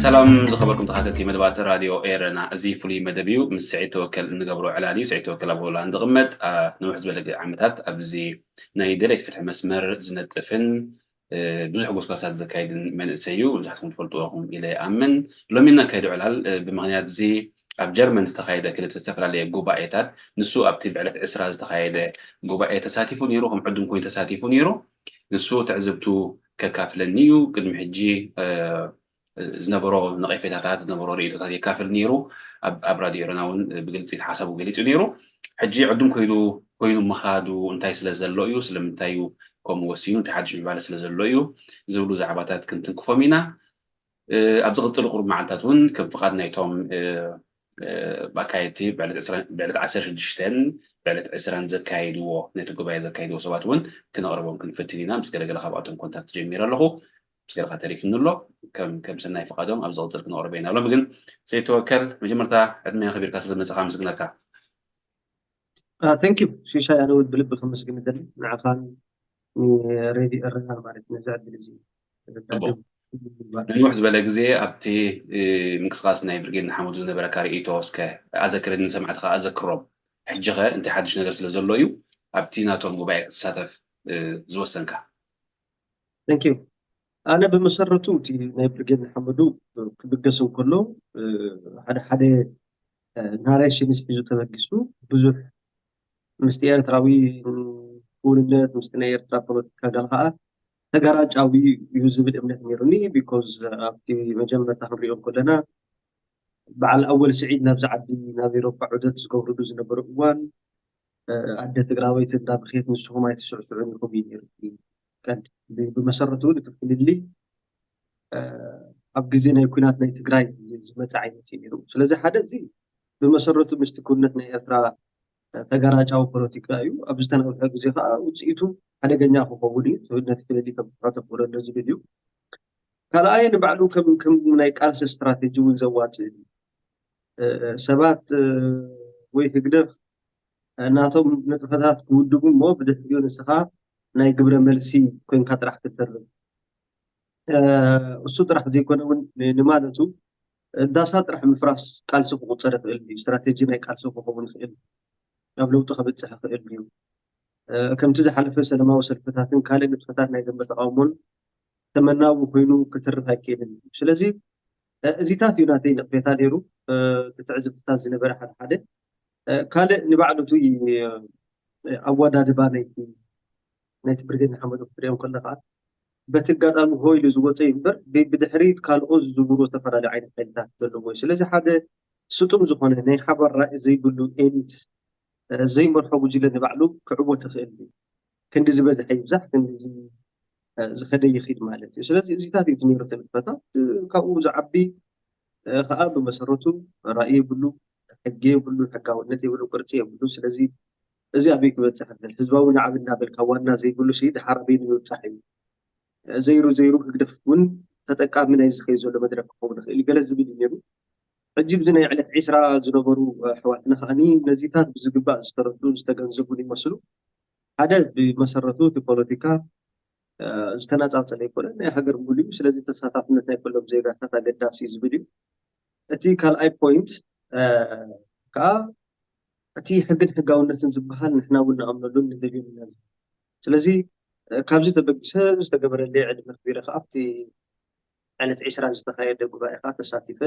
ሰላም ዝኸበርኩም ተኸታተልቲ መደባት ራድዮ ኤረና፣ እዚ ፍሉይ መደብ እዩ። ምስ ስዒድ ተወከል እንገብሮ ዕላል እዩ። ስዒድ ተወከል ኣብ ሆላንድ ዝቕመጥ፣ ኣ፣ ንውሕ ዝበለ ግ-፣ ዓመታት ኣብዚ ናይ ደለይቲ ፍትሒ መስመር ዝነጥፍን፣ እ፣ ብዙሕ ጎስጓሳት ዘካይድን መንእሰይ እዩ። ብዙሓትኩም ትፈልጥዎ ኢኹም ኢለ ይኣምን። ሎሚ እነካይዶ ዕላል፣ እ፣ ብምኽንያት እዚ ኣብ ጀርመን ዝተኻየደ ክልተ ዝተፈላለየ ጉባኤታት፣ ንሱ ኣብቲ ብዕለት ዕስራ ዝተኻየደ ጉባኤ ተሳቲፉ ነይሩ፣ ከም ዕዱም ኮይኑ ተሳቲፉ ነይሩ። ንሱ ትዕዝብቱ ከካፍለኒ እዩ። ቅድሚ ሕጂ፣ እ፣ ዝነበሮ ነቐፌታታት፣ ዝነበሮ ርእይቶታት የካፍል ነይሩ። ኣብ፣ ኣብ ራድዮ ኤረና እውን ብግልጺ ሓሳቡ ገሊጹ ነይሩ። ሕጂ ዕዱም ኮይኑ፣ ኮይኑ ምኻዱ እንታይ ስለ ዘሎ እዩ? ስለምንታይ እዩ ከምኡ ወሲኑ? እንታይ ሓድሽ ምዕባለ ስለ ዘሎ እዩ? ዝብሉ ዛዕባታት ክንትንክፎም ኢና። እ፣ ኣብ ዝቕጽሉ ቁሩብ መዓልታት እውን ከም ፍቓድ ናይቶም፣ እ፣ እ፣ ኣካየድቲ ብዕለት ዕስራ፣ ብዕለት ዓሰርተ ሽዱሽተን ብዕለት ዕስራን ዘካየድዎ፣ ነቲ ጉባኤ ዘካየድዎ ሰባት እውን ክነቕርቦም ክንፍትን ኢና። ምስ ገለገለ ካብኣቶም ኮንታክት ጀሚረ ኣለኹ። ምስ ገለኻ ተሪፍኒ ኣሎ። ከም፣ ከም ሰናይ ፍቓዶም ኣብ ዝቕጽል ክነቕርቦ ኢና። ሎሚ ግን ሰይድ ተወከል፣ መጀመርታ ዕድመ ኣኽቢርካ ስለ ዝመጻኻ ኣመስግነካ። ቴንክ ዩ ሽሻይ፣ ኣነ እውን ብልቢ ከመስግን እደሊ ንዓኻን ንሬድዮ ኤረና ማለት ነዚ ዕድል እዚ ጽቡቕ። ንንውሕ ዝበለ ግዜ ኣብቲ፣ እ፣ ምንቅስቃስ ናይ ብርጌድ ንሓመዱ ዝነበረካ ርእይቶ እስከ ኣዘክረኒ፣ ንሰማዕትኻ ኣዘክሮም። ሕጂ ኸ እንታይ ሓድሽ ነገር ስለ ዘሎ እዩ ኣብቲ ናቶም ጉባኤ ክትሳተፍ፣ እ፣ ዝወሰንካ? ቴንክ ዩ። ኣነ ብመሰረቱ እቲ ናይ ብርጌድ ንሓመዱ ክብገስ እንከሎ፣ እ፣ ሓደ ሓደ፣ እ፣ ናሬሽንስ ሒዙ ተበጊሱ፣ ብዙሕ ምስቲ ኤርትራዊ ክውንነት፣ ምስቲ ናይ ኤርትራ ፖለቲካ ጋር ከዓ ተጋራጫዊ እዩ ዝብል እምነት ነይሩኒ። ቢኮዝ ኣብቲ መጀመርታ ክንሪኦ ከለና በዓል ኣወል ስዒድ ናብዚ ዓዲ፣ ናብ ኤሮፓ ዑደት ዝገብርሉ ዝነበረ እዋን፣ እ፣ ኣደ ትግራወይቲ እንዳበኸየት ንስኹም ኣይትስዕስዑን ኢኹም እዩ ነይሩ እቲ ቀንዲ። ብ-፣ ብመሰረቱ እቲ ፍልልይ፣ እ፣ ኣብ ግዜ ናይ ኲናት ናይ ትግራይ ዝ-፣ ዝመፀ ዓይነት እዩ ነይሩ። ስለዚ ሓደ እዚ ብመሰረቱ ምስቲ ክውንነት ናይ ኤርትራ፣ እ፣ ተጋራጫዊ ፖለቲካ እዩ። ኣብ ዝተናውሐ ግዜ ከዓ ውፅኢቱ ሓደገኛ ክኸውን እዩ። ነቲ ፍልልይ ከም ትሕቶ ተኽብረሉ ዝብል እዩ። ካልኣይ ንባዕሉ ከም፣ ከም ናይ ቃልሲ ስትራቴጂ እውን ዘዋፅእ እዩ። እ፣ ሰባት፣ እ፣ ወይ ህግደፍ፣ እ፣ ናቶም ንጥፈታት ክውድቡ እሞ ብድሕሪኡ ንስኻ ናይ ግብረ መልሲ ኮይንካ ጥራሕ ክትተርፍ። እ፣ እሱ ጥራሕ ዘይኮነ እውን ን-፣ ንማለቱ ዳሳ ጥራሕ ምፍራስ ቃልሲ ክቑጸር ይኽእል እዩ። ስትራቴጂ ናይ ቃልሲ ክኸውን ይኽእል፣ ናብ ለውጢ ከብጽሕ ይኽእል እዩ። እ፣ ከምቲ ዝሓለፈ ሰላማዊ ሰልፍታትን ካልእ ንጥፈታት ናይ ደንበ ተቓውሞን ተመናዊ ኮይኑ ክትርፍ ኣይክእልን እዩ። ስለዚ፣ እ፣ እዚታት እዩ ናተይ ነቕፌታ ነይሩ። እ፣ እቲ ትዕዝብትታት ዝነበረ ሓደ ሓደ። እ፣ ካልእ ንባዕሉ እቲ፣ እ፣ ኣወዳድባ ናይቲ፣ ናይቲ ብርጌድ ንሓመዱ ክትሪኦም ከለኻ፣ በቲ ኣጋጣሚ ሆ ኢሉ ዝወፀ እዩ እምበር፣ ብ-፣ ብድሕሪት ካልኦት ዝዝውሩ ዝተፈላለዩ ዓይነት ሓይልታት ዘለዎ እዩ። ስለዚ ሓደ ስጡም ዝኾነ ናይ ሓባር ራእይ ዘይብሉ ኤሊት፣ እ፣ ዘይመርሖ ጉጅለ ንባዕሉ ክዕወት ይኽእል እዩ። ክንዲ ዝበዝሐ ይብዛሕ፣ ክንዲ ዝ-፣ እ፣ ዝኸደ ይኺድ ማለት እዩ። ስለዚ እዚታት እዩ እቲ ነይሩ እቲ ንጥፈታት። እ፣ ካብኡ ዝዓቢ፣ እ፣ ከዓ ብመሰረቱ ራእይ የብሉ፣ ሕጊ የብሉ፣ ሕጋውነት የብሉ፣ ቅርፂ የብሉ። ስለዚ እዚ ኣበይ ክበፅሕ ይኽእል? ህዝባዊ ናዕቢ እናበልካ ዋና ዘይብሉ ሲ ደሓር ኣበይ ንምብፃሕ እዩ? እ፣ ዘይሩ ዘይሩ ህግደፍ እውን ተጠቃሚ ናይ ዝኸይ ዘሎ መድረክ ክኸውን ይኽእል እዩ። ገለ ዝብል እዩ ነይሩ። ሕጂ ብዚ ናይ ዕለት ዒስራ ዝነበሩ፣ እ፣ ኣሕዋትና ከዓኒ ነዚታት ብዝግባእ ዝተረዱ ዝተገንዘቡን ይመስሉ። ሓደ ብመሰረቱ እቲ ፖለቲካ፣ እ፣ ዝተነጻጸለ ኣይኮነን፣ ናይ ሃገር ሙሉ እዩ። ስለዚ ተሳታፍነት ናይ ኩሎም ዜጋታት ኣገዳሲ እዩ ዝብል እዩ። እቲ ካልኣይ ፖይንት፣ እ፣ ከዓ እቲ ሕግን ሕጋውነትን ዝበሃል ንሕና እውን ንኣምነሉን ንደልዮን ኢና ዝብል። ስለዚ፣ እ፣ ካብዚ ተበጊሰ ዝተገበረለይ ዕድመ ኣኽቢረ ከዓ ኣብቲ ዕለት ዒስራ ዝተኻየደ ጉባኤ ከዓ ተሳቲፈ፣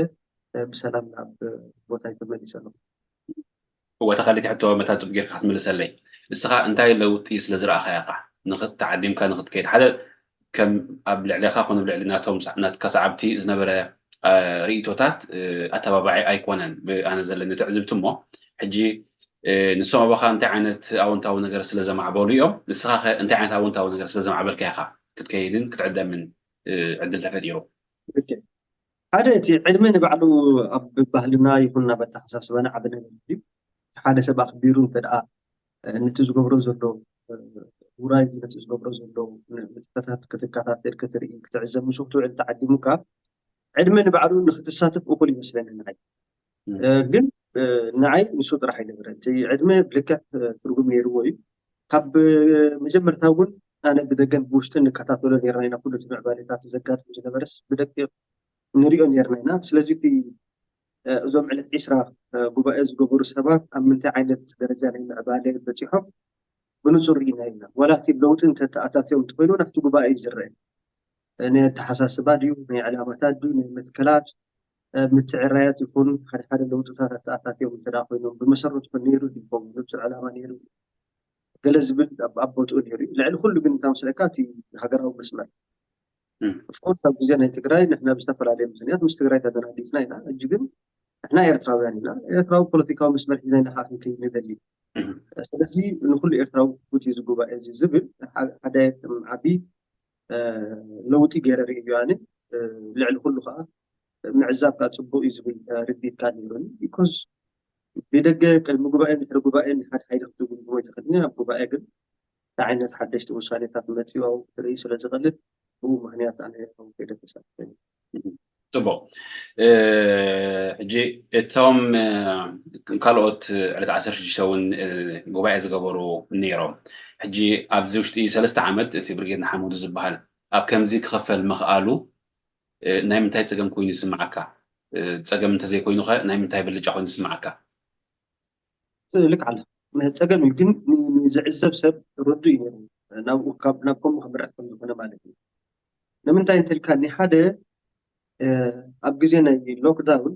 እ፣ ብሰላም ናብ ቦታይ ተመሊሰ ኣለኹ። እወ፣ እታ ካልኣይቲ ሕቶ መታን ጽቡቕ ጌርካ ክትምልሰለይ። ንስኻ እንታይ ለውጢ ስለ ዝረኣኻያ ኢኻ ንኽ-፣ ተዓዲምካ ንኽትከይድ? ሓደ ከም ኣብ ልዕሌኻ ኮነ ኣብ ልዕሊ ናቶም ሰ-፣ ናትካ ሰዓብቲ ዝነበረ፣ እ፣ ርእይቶታት፣ እ፣ ኣተባባዒ ኣይኮነን። ብ-፣ ኣነ ዘለኒ ትዕዝብቲ እሞ፣ ሕጂ ንሶም ኣባኻ እንታይ ዓይነት ኣወንታዊ ነገር ስለ ዘማዕበሉ እዮም? ንስኻ ከ እንታይ ዓይነት ኣወንታዊ ነገር ስለ ዘማዕበልካ ኢኻ ክትከይድን ክትዕደምን ዕድል ተፈጢሩ? ሓደ እቲ ዕድመ ንባዕሉ ኣብ ባህልና ይኹን ናብ ኣተሓሳስባና ዓቢ ነገር እዩ። ሓደ ሰብ ኣኽቢሩ እንተ ደኣ ነቲ ዝገብሮ ዘሎ ውራይ ነቲ ዝገብሮ ዘሎ ንጥፈታት ክትከታተል ክትርኢ ክትዕዘብ ምስ ክትውዕል ተዓዲሙካ ዕድመ ንባዕሉ ንክትሳተፍ እኹል ይመስለኒ ንዓይ። ግን ንዓይ ንሱ ጥራሕ ኣይነበረ እቲ ዕድመ ብልክዕ ትርጉም ነይርዎ እዩ። ካብ መጀመርታ እውን ኣነ ብደገን ብውሽጥን ንከታተሎ ነርና ኢና። ኩሉ እቲ ምዕባሌታት ዘጋጥም ዝነበረስ ብደቂቕ ንሪኦ ነርና ኢና። ስለዚ እቲ እዞም ዕለት ዒስራ ጉባኤ ዝገበሩ ሰባት ኣብ ምንታይ ዓይነት ደረጃ ናይ ምዕባለ በፂሖም ብንፁር ርኢና ኢና። ዋላ እቲ ለውጢ እንተተኣታትዮም እንተኮይኑ ናብቲ ጉባኤ እዩ ዝረአ። ናይ ኣተሓሳስባ ድዩ ናይ ዕላማታት ድዩ ናይ መትከላት ምትዕራያት ይኹን ሓደ ሓደ ለውጥታት ኣተኣታትዮም እንተ ኮይኖም ብመሰረቱ ነይሩ ድዩ ይኸውን ንፁር ዕላማ ነይሩ ገለ ዝብል ኣብ ቦትኡ ነይሩ እዩ። ልዕሊ ኩሉ ግን እንታ መስለካ እቲ ሃገራዊ መስመር ኦፍኮርስ ኣብ ግዜ ናይ ትግራይ ንሕና ብዝተፈላለየ ምክንያት ምስ ትግራይ ተደናጊፅና ኢና። ሕጂ ግን ንሕና ኤርትራውያን ኢና። ኤርትራዊ ፖለቲካዊ መስመር ሒዝና ኢና ከዓ ክንከይድ ንደሊ። ስለዚ ንኩሉ ኤርትራዊ ክፉት እዩ እዚ ጉባኤ እዚ ዝብል ሓደ ዓቢ ለውጢ ገይረ ርእየዮ ኣነ። ልዕሊ ኩሉ ከዓ ምዕዛብ ከዓ ፅቡቅ እዩ ዝብል ርድኢት ከዓ ነይሩኒ። ቢኮዝ ብደገ ቅድሚ ጉባኤ ድሕሪ ጉባኤ ንሓደ ሓይሊ ክትግምግሞ ይትኽእል። ኣብ ጉባኤ ግን እንታይ ዓይነት ሓደሽቲ ውሳኔታት መፂኡ ኣብኡ ክትርኢ ስለ ዝቐልል ብኡ ምክንያት ኣነ ኣብኡ ከይደ ተሳትፈ። ፅቡቅ። ሕጂ እቶም ካልኦት ዕለት ዓሰርተ ሽዱሽተ እውን ጉባኤ ዝገበሩ ነይሮም። ሕጂ ኣብዚ ውሽጢ ሰለስተ ዓመት እቲ ብርጌድ ንሓመዱ ዝበሃል ኣብ ከምዚ ክኸፈል ምኽኣሉ ናይ ምንታይ ፀገም ኮይኑ ይስምዓካ? ፀገም እንተዘይኮይኑ ኸ ናይ ምንታይ ብልጫ ኮይኑ ይስምዓካ? ልክ ኣለ ፀገም እዩ ግን ንዝዕዘብ ሰብ ረዱ እዩ ነሩ ናብኡ ናብ ከምኡ ክምርሕ ከም ዝኾነ ማለት እዩ። ንምንታይ እንተልካኒ ሓደ ኣብ ግዜ ናይ ሎክዳውን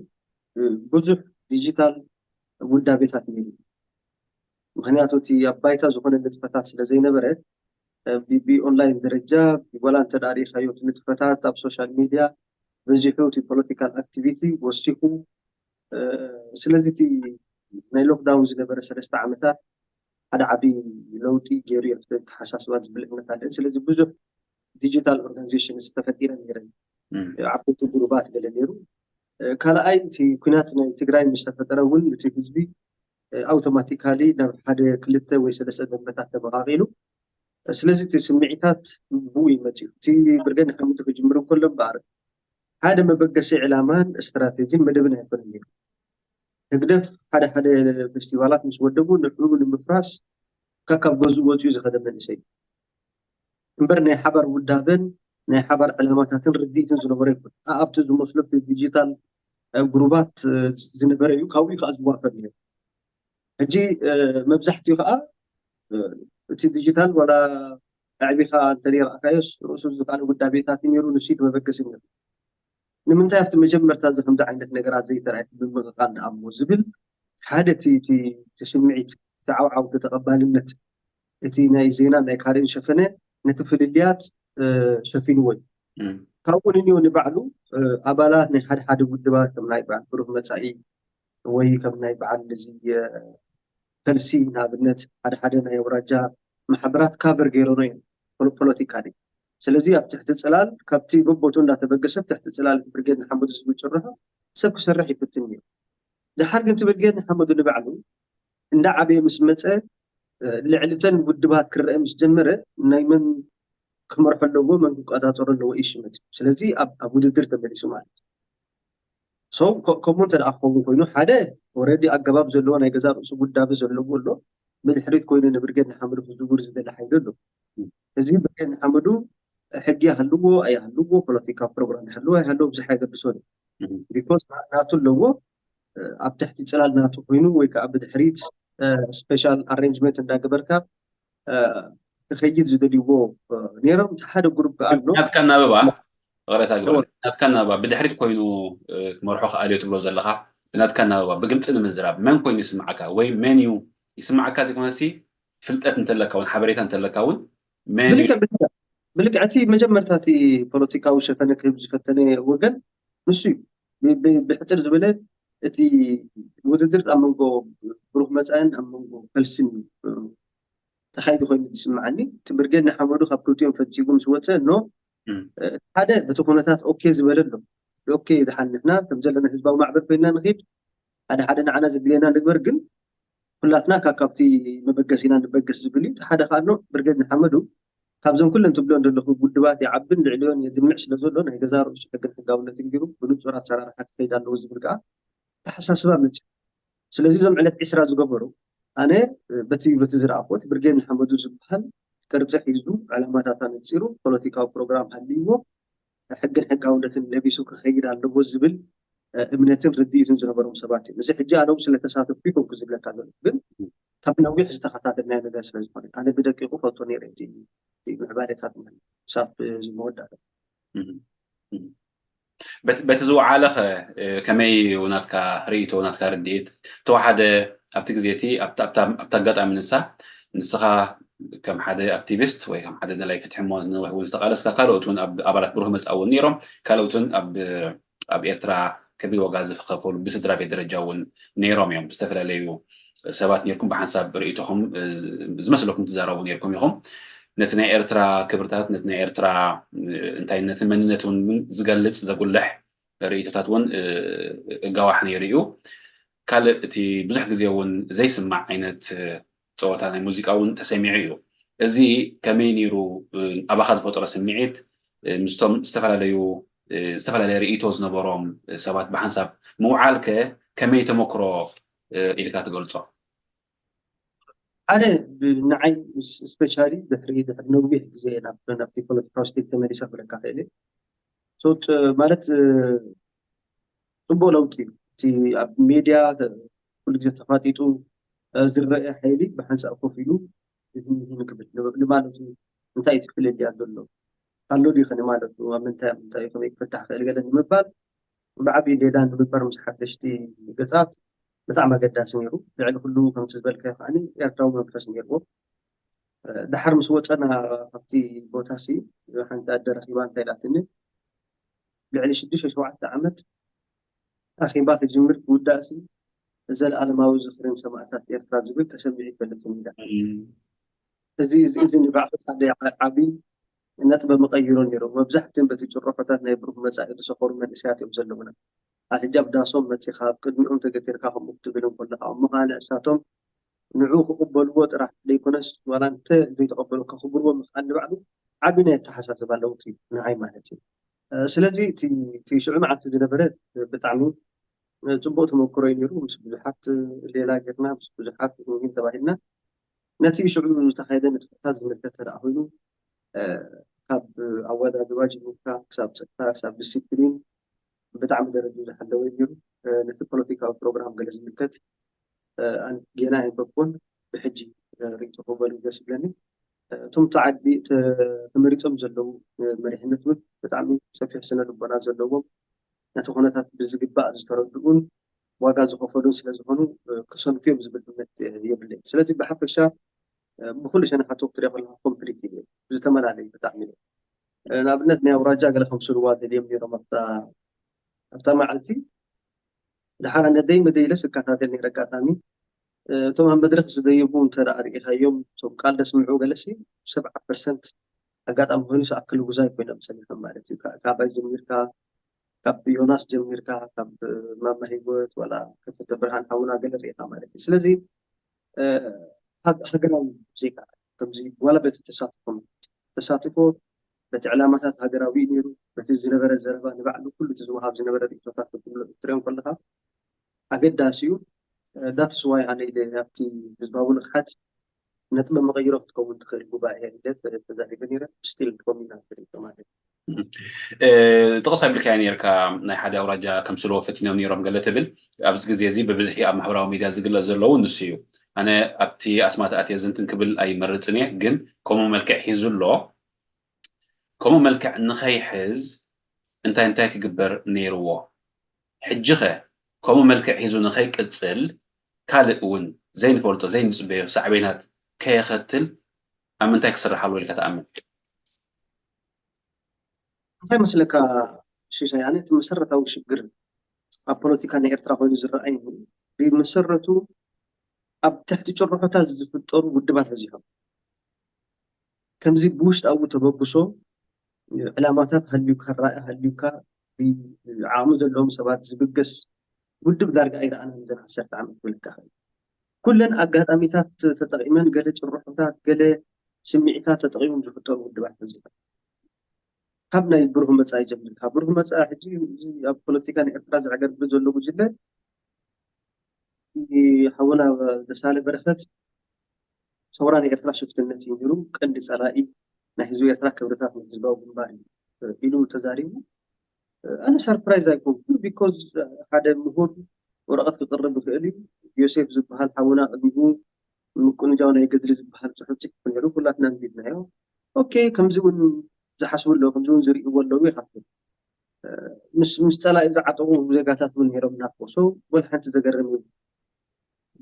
ብዙሕ ዲጂታል ውዳቤታት ነይሩ። ምክንያቱ እቲ ኣብ ባይታ ዝኾነ ንጥፈታት ስለ ዘይነበረ ብኦንላይን ደረጃ ዋላ እንተ ሪኢኻዮ እቲ ንጥፈታት ኣብ ሶሻል ሚድያ በዚሑ እቲ ፖለቲካል ኣክቲቪቲ ወሲኹ። ስለዚ እቲ ናይ ሎክዳውን ዝነበረ ሰለስተ ዓመታት ሓደ ዓቢ ለውጢ ገይሩ እዩ ተሓሳስባ ዝብል እምነት ኣለኒ። ስለዚ ብዙሕ ዲጂታል ኦርጋኒዜሽን ዝተፈጢረ ነይረን ዓበይቲ ጉሩባት ገለ ነይሩ። ካልኣይ እቲ ኩናት ናይ ትግራይ ምስ ተፈጠረ እውን እቲ ህዝቢ ኣውቶማቲካሊ ናብ ሓደ ክልተ ወይ ሰለስተ ደንበታት ተመቃቂሉ። ስለዚ እቲ ስምዒታት ብኡ ይመፅኡ እቲ ብርገን ሓሙቲ ክጅምር እንከሎ እምበኣር ሓደ መበገሲ ዕላማን ስትራቴጂን መደብን ኣይኮነን ነይሩ። ህግደፍ ሓደ ሓደ ፌስቲቫላት ምስ ወደቡ ንዕኡ ንምፍራስ ካብ ገዝኡ ወፅኡ ዝኸደ መንእሰይ እምበር ናይ ሓባር ውዳበን ናይ ሓባር ዕላማታትን ርድኢትን ዝነበሮ ይኮን ኣብቲ ዝመስሎ ዲጂታል ግሩባት ዝነበረ እዩ። ካብኡ ከዓ ዝዋፈር ነይሩ። ሕጂ መብዛሕትኡ ከዓ እቲ ዲጂታል ዋላ ኣዕቢኻ እንተዘይረኣካዮስ ርእሱ ዝካኣለ ውዳቤታት ነይሩ ንሱ መበገሲ ነይሩ። ንምንታይ ኣብቲ መጀመርታ እዚ ከምዚ ዓይነት ነገራት ዘይተረኣየ ብምቕቓል ደኣ እሞ ዝብል ሓደ እቲ ስምዒት ተዓውዓው ተቐባልነት እቲ ናይ ዜና ናይ ካልእን ሸፈነ ነቲ ፍልልያት ሸፊንዎ እዩ። ካብኡ ንንዮ ንባዕሉ ኣባላት ናይ ሓደ ሓደ ውድባት ከም ናይ በዓል ብሩህ መፃኢ ወይ ከም ናይ በዓል እዚ ፈልሲ ንኣብነት ሓደ ሓደ ናይ ኣውራጃ ማሕበራት ካቨር ገይረኖ እዮም ፖለቲካሊ። ስለዚ ኣብ ትሕቲ ፅላል ካብቲ በቦቱ እንዳተበገሰ ኣብ ትሕቲ ፅላል ብርጌድ ንሓመዱ ዝብል ጭርሖ ሰብ ክሰርሕ ይፍትን እዩ። ድሓር ግን እቲ ብርጌድ ንሓመዱ ንባዕሉ እንዳዓበየ ምስ መፀ ልዕልተን ውድባት ክረአ ምስ ጀመረ ናይ መን ክመርሖ ኣለዎ መን ክቆፃፀሮ ኣለዎ እዩ ሽመት። ስለዚ ኣብ ውድድር ተመሊሱ ማለት እዩ። ከምኡ እንተ ክኸውን ኮይኑ ሓደ ኦረዲ ኣገባብ ዘለዎ ናይ ገዛ ርእሱ ውዳበ ዘለዎ ኣሎ። ብድሕሪት ኮይኑ ንብርጌድ ንሓመዱ ክዝውር ዝደሊ ሓይሊ ኣሎ። እዚ ብርጌድ ንሓመዱ ሕጊ ይሃልዎ ኣይሃልዎ ፖለቲካዊ ፕሮግራም ይሃልዎ ኣይሃልዎ ብዙሕ ኣይገድሶን እዩ። ቢኮዝ ናቱ ኣለዎ ኣብ ትሕቲ ፅላል ናቱ ኮይኑ ወይ ከዓ ብድሕሪት ስፔሻል ኣሬንጅመንት እንዳገበርካ ክኸይድ ዝደልይዎ ነይሮም። እቲ ሓደ ግሩፕ ከዓ ኣሎ ናትካ ኣናብባ ይቕረታ ግበረለይ፣ ናትካ ኣናብባ ብድሕሪት ኮይኑ ክመርሖ ክኣልዮ ትብሎ ዘለኻ ብናትካ ኣናብባ ብግልፂ ንምዝራብ መን ኮይኑ ይስምዓካ ወይ መን እዩ ይስምዓካ ዘይኮነሲ ፍልጠት እንተለካ እውን ሓበሬታ እንተለካ እውን መን እዩ? ብልክዕ እቲ መጀመርታ እቲ ፖለቲካዊ ሸፈነ ክህብ ዝፈተነ ወገን ንሱ እዩ። ብሕፅር ዝበለ እቲ ውድድር ኣብ መንጎ ብሩህ መፃእን ኣብ መንጎ ፈልስን ተኻይዱ ኮይኑ ዝስምዓኒ። እቲ ብርጌድ ንሓመዱ ካብ ክልቲኦም ፈንፂጉ ምስ ወፀ፣ ኖ ሓደ በቲ ኩነታት ኦኬ ዝበለ ኣሎ። ኦኬ፣ ድሓን ንሕና ከም ዘለና ህዝባዊ ማዕበል ኮይና ንኺድ፣ ሓደ ሓደ ንዓና ዘድልየና ንግበር፣ ግን ኩላትና ካብ ካብቲ መበገሲና ንበገስ ዝብል እዩ። እቲ ሓደ ከዓ ኣሎ ብርጌድ ንሓመዱ ካብዞም ኩለን ትብሎ ዘለኹ ውድባት ይዓብን ልዕሊዮን የድምዕ ስለ ዘሎ ናይ ገዛ ርእሱ ሕግን ሕጋውነትን ገይሩ ብንጹር ኣሰራርሓ ክኸይድ ኣለዎ ዝብል ከዓ ተሓሳስባ መፅእ። ስለዚ እዞም ዕለት ዕስራ ዝገበሩ ኣነ በቲ በቲ ዝረኣኹት ብርጌድ ንሓመዱ ዝበሃል ቅርፂ ሒዙ ዕላማታት ኣነፂሩ ፖለቲካዊ ፕሮግራም ሃልይዎ ሕግን ሕጋውነትን ለቢሱ ክኸይድ ኣለዎ ዝብል እምነትን ርድኢትን ዝነበሮም ሰባት እዮም። እዚ ሕጂ ኣነው ስለተሳተፍኩ ይኮንኩ ዝብለካ ዘሎ፣ ግን ካብ ነዊሕ ዝተኸታተልናዮ ነገር ስለ ዝኾነ ኣነ ብደቂቁ ፈልጦ ነይረ እቲ ምዕባለታት ማለት ክሳብ ዝመወዳእታ። በቲ ዝወዓለ ኸ ከመይ ናትካ ርእይቶ ናትካ ርድኢት ተዋሓደ ኣብቲ ግዜ እቲ ኣብቲ ኣጋጣሚ ንሳ ንስኻ ከም ሓደ ኣክቲቪስት ወይ ከም ሓደ ደላይ ፍትሒ እሞ ነዊሕ እውን ዝተቃለስካ ካልኦት እውን ኣብ ኣባላት ብሩህ መጻኢ እውን ነይሮም ካልኦት እውን ኣብ ኣብ ኤርትራ ከቢድ ዋጋ ዝኸፈሉ ብስድራ ቤት ደረጃ እውን ነይሮም እዮም። ዝተፈላለዩ ሰባት ነርኩም ብሓንሳብ ርእይቶኹም ዝመስለኩም ትዛረቡ ነርኩም ኢኹም። ነቲ ናይ ኤርትራ ክብርታት ነቲ ናይ ኤርትራ እንታይነትን መንነት እውን ዝገልጽ ዘጉልሕ ርእይቶታት እውን እጋዋሕ ነይሩ እዩ። ካልእ እቲ ብዙሕ ግዜ እውን ዘይስማዕ ዓይነት ፀወታ ናይ ሙዚቃ እውን ተሰሚዑ እዩ። እዚ ከመይ ነይሩ ኣባኻ ዝፈጠሮ ስምዒት ምስቶም ዝተፈላለዩ ዝተፈላለየ ርእይቶ ዝነበሮም ሰባት ብሓንሳብ ምውዓል ከ ከመይ ተመክሮ ኢልካ ትገልጾ? ሓደ ንዓይ ስፔሻሊ ድሕሪ ድሕሪ ነዊሕ ግዜ ናብቲ ፖለቲካዊ ስቴት ተመሊሰ ክብለካ ክእል ማለት ጽቡቅ ለውጢ እዩ። እቲ ኣብ ሜድያ ኩሉ ግዜ ተፋጢጡ ዝረአ ሓይሊ ብሓንሳእ ኮፍ ኢሉ ይህን ክብል ንማለቱ እንታይ እቲ ፍልልያ ዘሎ ኣሎ ድዩ ከ ንማለቱ ኣብ ምንታይ ኣብ ምንታይ ከመይ ክፍታሕ ክእል ገለ ንምባል ብዓብዪ ሌላ ንምባር ምስ ሓደሽቲ ገጻት ብጣዕሚ ኣገዳሲ ነይሩ። ልዕሊ ኩሉ ከምቲ ዝበልካዮ ከዓኒ ኤርትራዊ መንፈስ ነይርዎ። ድሓር ምስ ወፀና ካብቲ ቦታ ሲ ሓንቲ ኣደ ረኪባ እንታይ ኢላትኒ ልዕሊ ሽዱሽተ ሸውዓተ ዓመት ኣኼባ ክጅምር ክውዳእ ሲ ዘለኣለማዊ ዝኽርን ሰማእታት ኤርትራ ዝብል ተሰሚዑ ይፈልጥን ኢላ። እዚ እዚ ንባዕሉ ሓደ ዓብዪ ነጥበ መቐይሮ ነይሩ። መብዛሕትኦም በቲ ጭርሖታት ናይ ብሩህ መፃኢ ዝሰኸሩ መንእሰያት እዮም ዘለውና። ኣብ ሕጂ ኣብ ዳሶም መፂኻ ኣብ ቅድሚኦም ተገቲርካ ከምኡ ክትብል እንከለኻ እሞ ከዓ ንዕሳቶም ንዕኡ ክቕበልዎ ጥራሕ ዘይኮነስ ዋላ እንተ ዘይተቐበሉ ከኽብርዎ ምኽኣል ንባዕሉ ዓብዪ ናይ ኣተሓሳስባ ለውጢ እዩ ንዓይ ማለት እዩ። ስለዚ እቲ ሽዑ መዓልቲ ዝነበረ ብጣዕሚ ፅቡቅ ተመክሮ እዩ ነይሩ። ምስ ብዙሓት ሌላ ጌርና ምስ ብዙሓት እንሂን ተባሂልና ነቲ ሽዑ ዝተኻየደ ንጥፈታት ዝምልከት ተደኣ ኮይኑ ካብ ኣወዳድባ ጀሚርካ ክሳብ ፀጥታ ክሳብ ዲሲፕሊን ብጣዕሚ ደረጃ ዝሓለወ እዩ ነይሩ። ነቲ ፖለቲካዊ ፕሮግራም ገለ ዝምልከት ጌና የንበብኩን ብሕጂ ርእይቶ ክበሉ ደስ ይብለኒ። እቶም ተዓዲ ተመሪፆም ዘለዉ መሪሕነት እውን ብጣዕሚ ሰፊሕ ስነ ልቦና ዘለዎም ነቲ ኩነታት ብዝግባእ ዝተረድኡን ዋጋ ዝኸፈሉን ስለ ዝኾኑ ክሰንፉ እዮም ዝብል እምነት የብለይ። ስለዚ ብሓፈሻ ብኩሉ ሸነኻቱ ክትሪኦ ከለካ ኮምፕሊት እዩ። ብዝተፈላለዩ ብጣዕሚ እዩ። ንኣብነት ናይ ኣውራጃ ገለ ከምስልዋ ደልዮም ነይሮም ኣብታ ኣብታ መዓልቲ ደሓር ነደይ መደይለ ስከታተል ነይረ ኣጋጣሚ እቶም ኣብ መድረክ ዝደየቡ እንተ ደኣ ርኢኻዮም እቶም ቃል ደስምዑ ገለሲ ሰብዓ ፐርሰንት ኣጋጣሚ ኮይኑ ዝኣክል ውዛይ ኮይኖም ፀኒሖም ማለት እዩ። ካባይ ጀሚርካ ካብ ዮናስ ጀሚርካ ካብ ማማ ህይወት ዋላ ከፈተ ብርሃን ሓውና ገለ ርኢኻ ማለት እዩ። ስለዚ ሃገራዊ ሙዚቃ ከምዚ ዋላ በቲ ተሳትፎም ተሳትፎ በቲ ዕላማታት ሃገራዊ እዩ ነይሩ። በቲ ዝነበረ ዘረባ ንባዕሉ ኩሉ እቲ ዝወሃብ ዝነበረ ርእቶታት ክትሪኦ ከለካ ኣገዳሲ እዩ። ዳትስ ዋይ ኣነ ኢለ ኣብቲ ህዝባዊ ንቕሓት ነጥበ መቐይሮ ክትከውን ትኽእል ጉባኤ ኢለ ተዛሪበ ነይረ። ስቲል ኮሚና ትሪኦ ማለት እዩ። ጥቕስ ኣቢልካዮ ነርካ ናይ ሓደ ኣውራጃ ከምስልዎ ፈቲኖም ነይሮም ገለ ትብል ኣብዚ ግዜ እዚ ብብዝሒ ኣብ ማሕበራዊ ሚድያ ዝግለጽ ዘለዉ ንሱ እዩ። ኣነ ኣብቲ ኣስማት ኣትየ ዝንትን ክብል ኣይመርጽን እየ፣ ግን ከምኡ መልክዕ ሒዙ ኣሎ። ከምኡ መልክዕ ንኸይሕዝ እንታይ እንታይ ክግበር ነይርዎ? ሕጂ ኸ ከምኡ መልክዕ ሒዙ ንኸይቅጽል ካልእ እውን ዘይንፈልጦ ዘይንጽበዮ ሳዕቤናት ከየኸትል ኣብ ምንታይ ክስራሕ ኣለዎ ኢልካ ትኣምን? እንታይ መስለካ ሽሻይ፣ ኣነ እቲ መሰረታዊ ሽግር ኣብ ፖለቲካ ናይ ኤርትራ ኮይኑ ዝረኣይ ብመሰረቱ ኣብ ትሕቲ ጭርሖታት ዝፍጠሩ ውድባት በዚሖም። ከምዚ ብውሽጣዊ ተበግሶ ዕላማታት ሃልዩካ፣ ራኢ ሃልዩካ፣ ዓቕሚ ዘለዎም ሰባት ዝብገስ ውድብ ዳርጋ ኣይረኣናን። ዘን ዓሰርተ ዓመት ክብለካ ይኽእል። ኩለን ኣጋጣሚታት ተጠቒመን፣ ገለ ጭርሖታት፣ ገለ ስምዒታት ተጠቒሞም ዝፍጠሩ ውድባት በዚሖም። ካብ ናይ ብሩህ መጻኢ ጀሚርካ፣ ብሩህ መጻኢ ሕጂ እዚ ኣብ ፖለቲካ ናይ ኤርትራ ዝዕገርግር ዘሎ ጉጅለ፣ ሓውና ደሳለ በረኸት፣ ሰውራ ናይ ኤርትራ ሽፍትነት እዩ ነይሩ፣ ቀንዲ ጸላኢ ናይ ህዝቢ ኤርትራ ክብርታት ናይ ህዝባዊ ግንባር እዩ ኢሉ ተዛሪቡ። ኣነ ሰርፕራይዝ ኣይኮንኩን፣ ቢኮዝ ሓደ ምሁር ወረቐት ክቕርብ ይኽእል እዩ። ዮሴፍ ዝበሃል ሓውና ቅድሚኡ ምቁንጃው ናይ ገድሊ ዝበሃል ጽሑፍ ጽሒፉ ነይሩ፣ ኩላትና ኣንቢብናዮ። ኦኬ፣ ከምዚ እውን ዝሓስቡ ኣለዉ፣ ከምዚ እውን ዝርእይዎ ኣለዉ ይሓፍር። ምስ ምስ ጸላኢ ዝዓጠቑ ዜጋታት እውን ነይሮም ናፍቆ። ሶ ወላ ሓንቲ ዘገርም እዩ።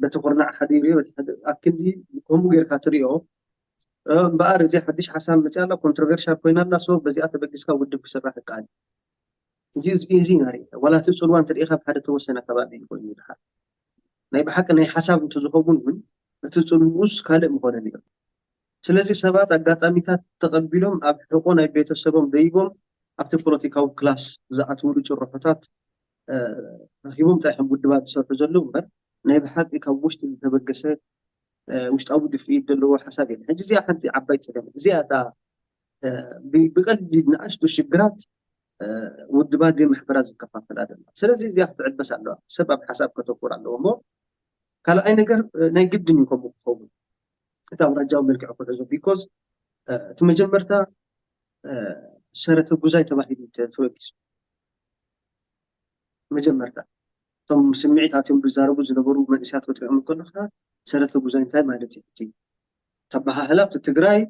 በቲ ኩርናዕ ሓዲሩ እዩ፣ በቲ ሓደ ኣክንዲ ከምኡ ጌርካ ትሪኦ። እምበኣር እዚ ሓድሽ ሓሳብ መፅያ ኣላ፣ ኮንትሮቨርሻል ኮይና ኣላ። ሶ በዚኣ ተበጊስካ ውድብ ክስራሕ ይከኣል። እዚ እዚ እዚ ኢና ርኢና። ዋላ እቲ ፅልዋ እንተሪኢኻ ኣብ ሓደ ተወሰነ ከባቢ እዩ ኮይኑ ይድሓር። ናይ ብሓቂ ናይ ሓሳብ እንተዝኸውን እውን እቲ ጽልውኡስ ካልእ ምኾነ ነይሩ። ስለዚ ሰባት ኣጋጣሚታት ተቐቢሎም ኣብ ሕቖ ናይ ቤተሰቦም ደይቦም ኣብቲ ፖለቲካዊ ክላስ ዝኣትውሉ ጭርሖታት ረኺቦም ጥራሕ እዮም ውድባት ዝሰርሑ ዘለዉ እምበር ናይ ብሓቂ ካብ ውሽጢ ዝተበገሰ ውሽጣዊ ድፍኢት ዘለዎ ሓሳብ የለን። ሕጂ እዚኣ ሓንቲ ዓባይ ጸገም እዚኣ እታ ብቀሊል ንኣሽቱ ሽግራት ውድባት ማሕበራት ዝከፋፈላ ደላ። ስለዚ እዚኣ ክትዕበስ ኣለዋ። ሰብ ኣብ ሓሳብ ከተኩር ኣለዎ እሞ ካልኣይ ነገር ናይ ግድን እዩ ከምኡ ክኸውን እቲ ኣውራጃዊ መልክዕ ክሕዞ ቢኮዝ እቲ መጀመርታ ሰረተ ጉዛይ ተባሂሉ ተበጊሱ መጀመርታ እቶም ስምዒት ኣትዮም ዝዛረቡ ዝነበሩ መንእሰያት ክትሪኦም ከለካ ሰረተ ጉዛይ እንታይ ማለት እዩ እቲ ተባሃህላ ኣብቲ ትግራይ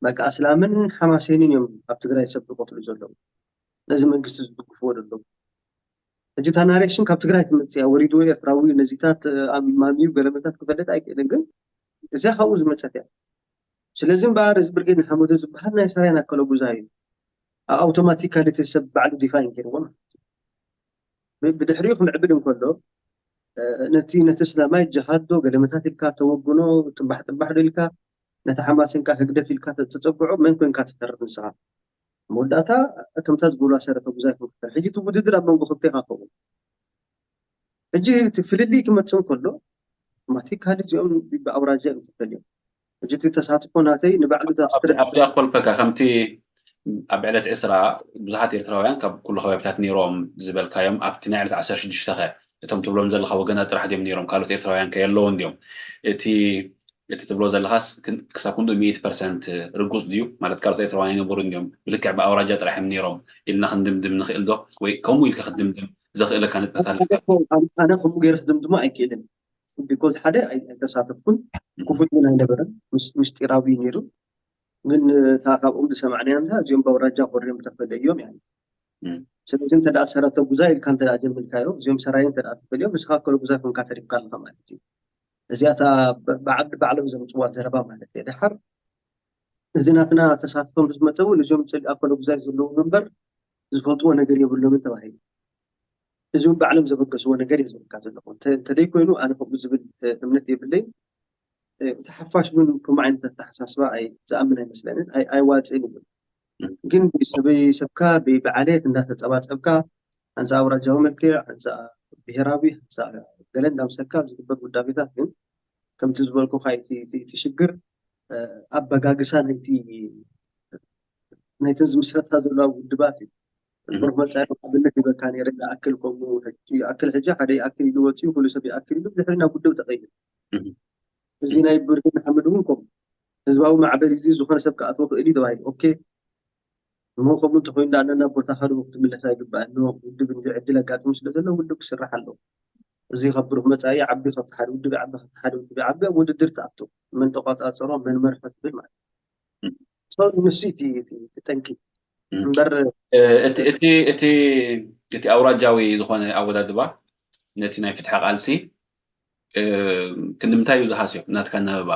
በቃ ኣስላምን ሓማሴንን እዮም ኣብ ትግራይ ሰብ ዝቆትሉ ዘለዉ ነዚ መንግስቲ ዝድግፍዎ ዘለዉ ሕጂ እታ ናሬሽን ካብ ትግራይ ትመፅእ እያ ወሪድዎ ኤርትራዊ ነዚታት ኣማሚዩ ገለመታት ክፈልጥ ኣይክእልን ግን እዚኣ ካብኡ ዝመፀት እያ ስለዚ እምበኣር እዚ ብርጌድ ንሓመዱ ዝበሃል ናይ ሰራይ ናከለ ጉዛይ እዩ ኣውቶማቲካሊ እቲ ሰብ ባዕሉ ዲፋይን ገይርዎ ማለት እዩ ብድሕሪኡ ክምዕብል እንከሎ ነቲ ነቲ እስላማይ ጀሃድ ዶ ገለመታት ኢልካ ተወግኖ ጥባሕ ጥባሕ ዶ ኢልካ ነቲ ሓማስ ኢልካ ህግደፍ ኢልካ ተፀግዖ መን ኮንካ ትተርፍ ንስኻ መወዳእታ ከምታ ዝጎላ ሰረተ ጉዛይ ክንክተል ሕጂ እቲ ውድድር ኣብ መንጎ ክልቴኻ ከውን ሕጂ እቲ ፍልልይ ክመፅእ እንከሎ ኣውቶማቲካሊ እዚኦም ብኣውራጃ እዮም ተፈልዮም ሕጂ እቲ ተሳትፎ ናተይ ንባዕሉ እታ ስትረስ ኣብዚኣ ክፈልከካ ከምቲ ኣብ ዕለት ዕስራ ብዙሓት ኤርትራውያን ካብ ኩሉ ከባቢታት ነይሮም ዝበልካዮም ኣብቲ ናይ ዕለት ዓሰርተ ሽዱሽተ ከ እቶም ትብሎም ዘለካ ወገናት ጥራሕ ድዮም ነይሮም ካልኦት ኤርትራውያን ከ የለውን ድዮም እቲ እቲ ትብሎ ዘለካስ ክሳብ ክንዱ ሚእቲ ፐርሰንት ርጉፅ ድዩ ማለት ካልኦት ኤርትራውያን ኣይነበሩን ድዮም ብልክዕ ብኣውራጃ ጥራሕ እዮም ነይሮም ኢልና ክንድምድም ንኽእል ዶ ወይ ከምኡ ኢልካ ክትድምድም ዘኽእለካ ንጥፈታት ኣለካ ኣነ ከምኡ ገይረ ክድምድሞ ኣይክእልን ቢኮዝ ሓደ ኣይተሳተፍኩን ክፉት እውን ኣይነበረን ምስጢራዊ ነይሩ ግን እታ ካብኦም ዝሰማዕናያ እንታ እዚኦም በውራጃ ኮሪዮም ተፈለዮም ያ ስለዚ እንተ ሰረተ ጉዛ ኢልካ እንተ ጀምልካዮ እዚኦም ሰራይ እንተ ተፈልዮም ንስኻ ከሎ ጉዛ ኮንካ ተሪፍካ ኣለኻ ማለት እዩ እዚኣታ ባዕዲ ባዕሎም ዘምፅዋ ዘረባ ማለት እየ ድሓር እዚ ናትና ተሳትፎም ዝመፀ እውን እዚኦም ፅልኢ ኣኮሎ ጉዛይ ዘለዎም እምበር ዝፈልጥዎ ነገር የብሎምን ተባሂሉ እዚ እውን ባዕሎም ዘበገስዎ ነገር እየ ዝብልካ ዘለኹ እንተደይ ኮይኑ ኣነ ከምኡ ዝብል እምነት የብለይ እቲ ሓፋሽ እውን ከምኡ ዓይነት ኣተሓሳስባ ዝኣምን ኣይመስለንን ኣይዋፅእን ይብል ግን ብሰበይ ሰብካ ብዓሌት እንዳተፀባፀብካ ኣንፃ ኣውራጃዊ መልክዕ ኣንፃ ብሄራዊ ኣንፃ ገለ እንዳምሰልካ ዝግበር ውዳቤታት ግን ከምቲ ዝበልኩካ እቲ ሽግር ኣበጋግሳ ናይቲ ናይተን ዝምስረታ ዘለዋ ውድባት እዩ ብሩክ መፃኢ ኣብነት ይበካ ነረ ኣክል ከምኡ ኣክል ሕጂ ሓደ ይኣክል ኢሉ ወፂኡ ኩሉ ሰብ ይኣክል ኢሉ ብድሕሪ ናብ ውድብ ተቀይር እዚ ናይ ብርጌድ ንሓመድ እውን ከምኡ ህዝባዊ ማዕበል እዚ ዝኾነ ሰብ ክኣትዎ ክእል እዩ ተባሂሉ ኦኬ እሞ ከምኡ እንተኮይኑ ዳኣና ናብ ቦታ ካዶ ክትምለስ ኣይግባእን ውድብ እዚ ዕድል ኣጋጢሙ ስለ ዘሎ ውድብ ክስራሕ ኣለዎ እዚ ካብ ብሩክ መፃኢ ዓቢ ካብቲ ሓደ ውድብ ዓቢ ካብቲ ሓደ ውድብ ዓቢ ኣብ ውድድር ትኣቱ መን ተቋፃፀሮ መን መርሖ ትብል ማለት ንሱ እቲ ጠንቂ እምበር እቲ ኣውራጃዊ ዝኾነ ኣወዳድባ ነቲ ናይ ፍትሒ ቃልሲ ክንዲ ምንታይ እዩ ዝሃስዮ ናትካ ኣናብባ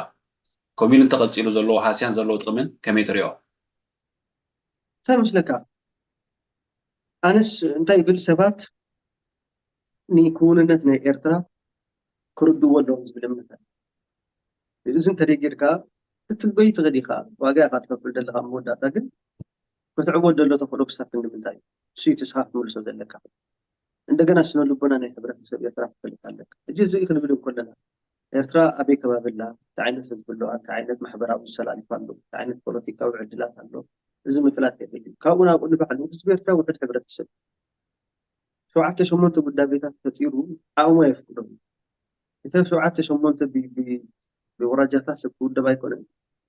ከምኡ ኢሉ እንተቐፂሉ ዘለዎ ሃስያን ዘለዎ ጥቕምን ከመይ ትሪኦ እንታይ መስለካ ኣነስ እንታይ ይብል ሰባት ንክውንነት ናይ ኤርትራ ክርድዎ ኣለዎም ዝብል እምነት ኣሎ። እዚ እንተደይ ጌርካ ክትበይ ትኽእል ኢኻ፣ ዋጋ ኢኻ ትከፍል ዘለኻ። ኣብ መወዳእታ ግን ክትዕወት ዘሎ ተኽእሎ ክሳብ ክንዲ ምንታይ እዩ? እሱ እዩ እቲ ስኻ ክትምልሶ ዘለካ። እንደገና ስነ ልቦና ናይ ሕብረተሰብ ኤርትራ ክትፈልጥ ኣለካ። ሕጂ እዚ ክንብል እንከለና ኤርትራ ኣበይ ከባቢ ኣላ፣ እንታይ ዓይነት ህዝቢ ኣለዋ፣ እንታይ ዓይነት ማሕበራዊ ዘሰላልፍ ኣሎ፣ እንታይ ዓይነት ፖለቲካዊ ዕድላት ኣሎ፣ እዚ ምፍላጥ የድሊ። ካብኡ ናብኡ ንባዕሉ ህዝቢ ኤርትራ ውሑድ ሕብረተሰብ ሸውዓተ ሸሞንተ ጉዳቤታት ፈጢሩ ዓቕሙ ኣየፍቅዶን። እተን ሸውዓተ ሸሞንተ ብ- ብ- ብወራጃታት ሰብ ክውደብ ኣይኮነን።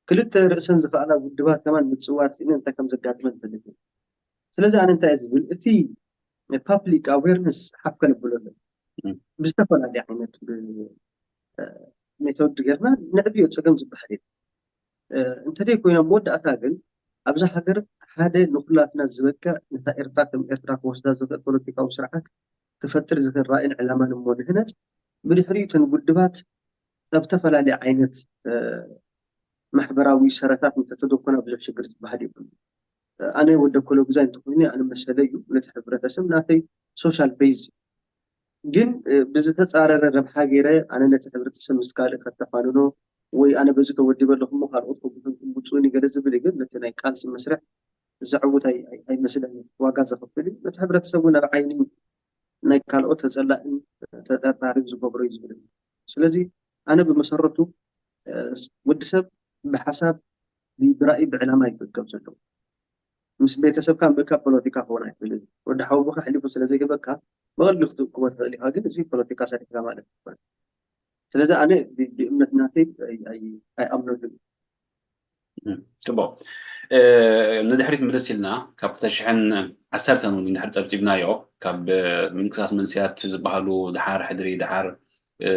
ክልተ ርእሰን ዝኸኣላ ውድባት ከማን ምጽዋር ስኢነን እንታይ ከም ዘጋጥመን ፈልጥ። ስለዚ ኣነ እንታይ ዝብል እቲ ፓብሊክ ኣዌርነስ ሓፍ ከነብሎ ኣሎ። ብዝተፈላለየ ዓይነት ሜቶድ ጌርና ንዕብዮ ጸገም ዝበሃል እዩ። እንተደይ ኮይና መወዳእታ ግን ኣብዛ ሃገር ሓደ ንኩላትና ዝበቅዕ ነታ ኤርትራ ከም ኤርትራ ክወስዳ ዝኽእል ፖለቲካዊ ስርዓት ክፈጥር ዝኽእል ራእይን ዕላማን እሞ ንህነፅ። ብድሕሪኡ እተን ውድባት ኣብ ዝተፈላለየ ዓይነት ማሕበራዊ ሰረታት እንተተደኮና ብዙሕ ሽግር ዝበሃል የብሉ። ኣነ ወደ ኮሎጉዛይ እንተኮይነ ኣነ መሰለ እዩ ነቲ ሕብረተሰብ ናተይ ሶሻል ቤዝ ግን ብዝተፃረረ ረብሓ ገይረ ኣነ ነቲ ሕብረተሰብ ምስ ካልእ ከተፋንኖ ወይ ኣነ በዚ ተወዲበ ኣለኹ እሞ ካልኦት ከብዱን ክምፁኒ ገለ ዝብል ግን ነቲ ናይ ቃልሲ መስርሕ ዘዕውት ኣይመስለኒ። ዋጋ ዘኽፍል እዩ። ነቲ ሕብረተሰብ እውን ኣብ ዓይኒ ናይ ካልኦት ተፀላእን ተጠርጣርን ዝገብሮ እዩ ዝብል። ስለዚ ኣነ ብመሰረቱ ወዲ ሰብ ብሓሳብ ብራእይ ብዕላማ ይክከብ ዘለዎ ምስ ቤተሰብካ ምእካብ ፖለቲካ ክኾን ኣይክእልን። ወዲ ሓውቦኻ ሕሊፉ ስለ ዘይህበካ ብቐሊሉ ክትእክቦ ትኽእል ኢኻ፣ ግን እዚ ፖለቲካ ሰሪሕካ ማለት ኣይኮነን። ስለዚ ኣነ ብእምነት ናተይ ኣይኣምነሉን። ጽቡቕ፣ ንድሕሪት ምልስ ኢልና ካብ ክልተ ሽሕን ዓሰርተን እውን ንድሕር ጸብጺብናዮ፣ ካብ ምንቅስቃስ መንስያት ዝበሃሉ፣ ድሓር ሕድሪ፣ ድሓር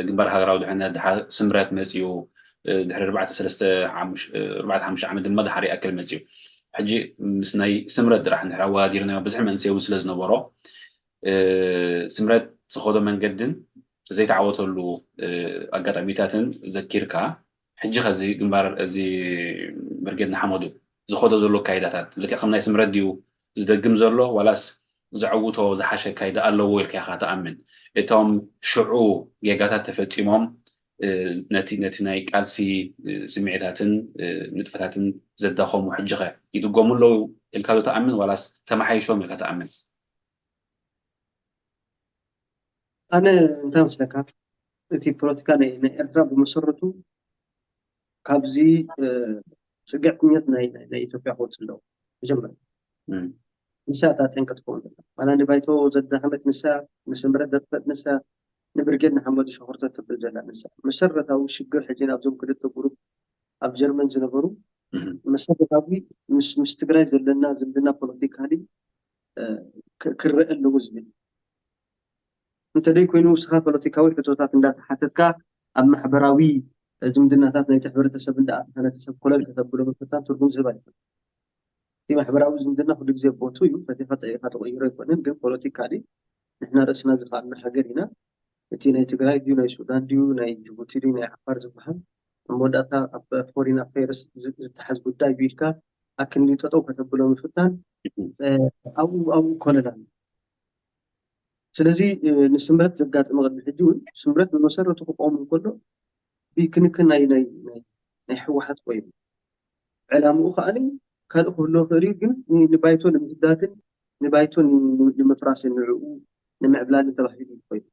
ግንባር ሃገራዊ ድሕነት፣ ድሓር ስምረት መጽዩ፣ ድሕሪ ኣርባዕተ ሓሙሽተ ዓመት ድማ ድሓር ይኣክል መጽዩ። ሕጂ ምስ ናይ ስምረት ጥራሕ እንድሕር ኣወዳዲርናዮ፣ ብዙሕ መንእሰይ እውን ስለ ዝነበሮ፣ ስምረት ዝኸዶ መንገድን ዘይተዓወተሉ ኣጋጣሚታትን ዘኪርካ፣ ሕጂ ከዚ ግንባር እዚ ብርጌድ ንሓመዱ ዝኸዶ ዘሎ ኣካይዳታት ልክዕ ከም ናይ ስምረት ድዩ ዝደግም ዘሎ፣ ዋላስ ዘዕውቶ ዝሓሸ ኣካይዳ ኣለዎ ኢልካ ኢኻ ትኣምን? እቶም ሽዑ ጌጋታት ተፈጺሞም ነቲ ነቲ ናይ ቃልሲ ስምዒታትን ንጥፈታትን ዘዳኸሙ ሕጂ ኸ ይድገሙ ኣለዉ ኢልካ ዶ ትኣምን ዋላስ ተመሓይሾም ኢልካ ትኣምን? ኣነ እንታይ መስለካ፣ እቲ ፖለቲካ ናይ ኤርትራ ብመሰረቱ ካብዚ ፅግዕተኛነት ናይ ኢትዮጵያ ክወፅእ ኣለዎ። መጀመርያ ንሳ እታ ጠንቂ ትኸውን ዘላ፣ ዋላ ንባይቶ ዘዳኸመት ንሳ፣ ንስምረት ዘጥፈት ንሳ፣ ንብርጌድ ንሓመዱ ሸኹርተት ትብል ዘላ ንሳ። መሰረታዊ ሽግር ሕጂ ናብዞም ክልተ ጉሩፕ ኣብ ጀርመን ዝነበሩ መሰረታዊ ምስ ትግራይ ዘለና ዝምድና ፖለቲካሊ ክረአ ኣለዎ ዝብል እንተደይ ኮይኑ ውስኻ ፖለቲካዊ ሕቶታት እንዳተሓተትካ ኣብ ማሕበራዊ ዝምድናታት ናይቲ ሕብረተሰብ እንዳኣተኻ ነቲ ሰብ ኮለል ከተብሎ ምፍታን ትርጉም ዝህብ ኣይኮነን። እቲ ማሕበራዊ ዝምድና ኩሉ ግዜ ቦቱ እዩ፣ ፈቲኻ ፀይኻ ትቕይሮ ኣይኮነን። ግን ፖለቲካሊ ንሕና ርእስና ዝኸኣልና ሃገር ኢና። እቲ ናይ ትግራይ ድዩ ናይ ሱዳን ድዩ ናይ ጅቡቲ ድዩ ናይ ዓፋር ዝበሃል ኣብ መወዳእታ ኣብ ፎሪን ኣፌርስ ዝተሓዝ ጉዳይ እዩ ኢልካ ኣክንዲ ጠጠው ከተብሎ ምፍታን ኣብኡ ኣብኡ ኮለል ኣሎ። ስለዚ ንስምረት ዘጋጠመ ቅድሚ ሕጂ እውን ስምረት ብመሰረቱ ክቆም እንከሎ ብክንክን ናይ ናይ ህወሓት ኮይኑ ዕላምኡ ከዓ ካልእ ክህልዎ ክእል እዩ፣ ግን ንባይቶ ንምህዳትን ንባይቶ ንምፍራስን ንዕኡ ንምዕብላልን ተባሂሉ ኮይኑ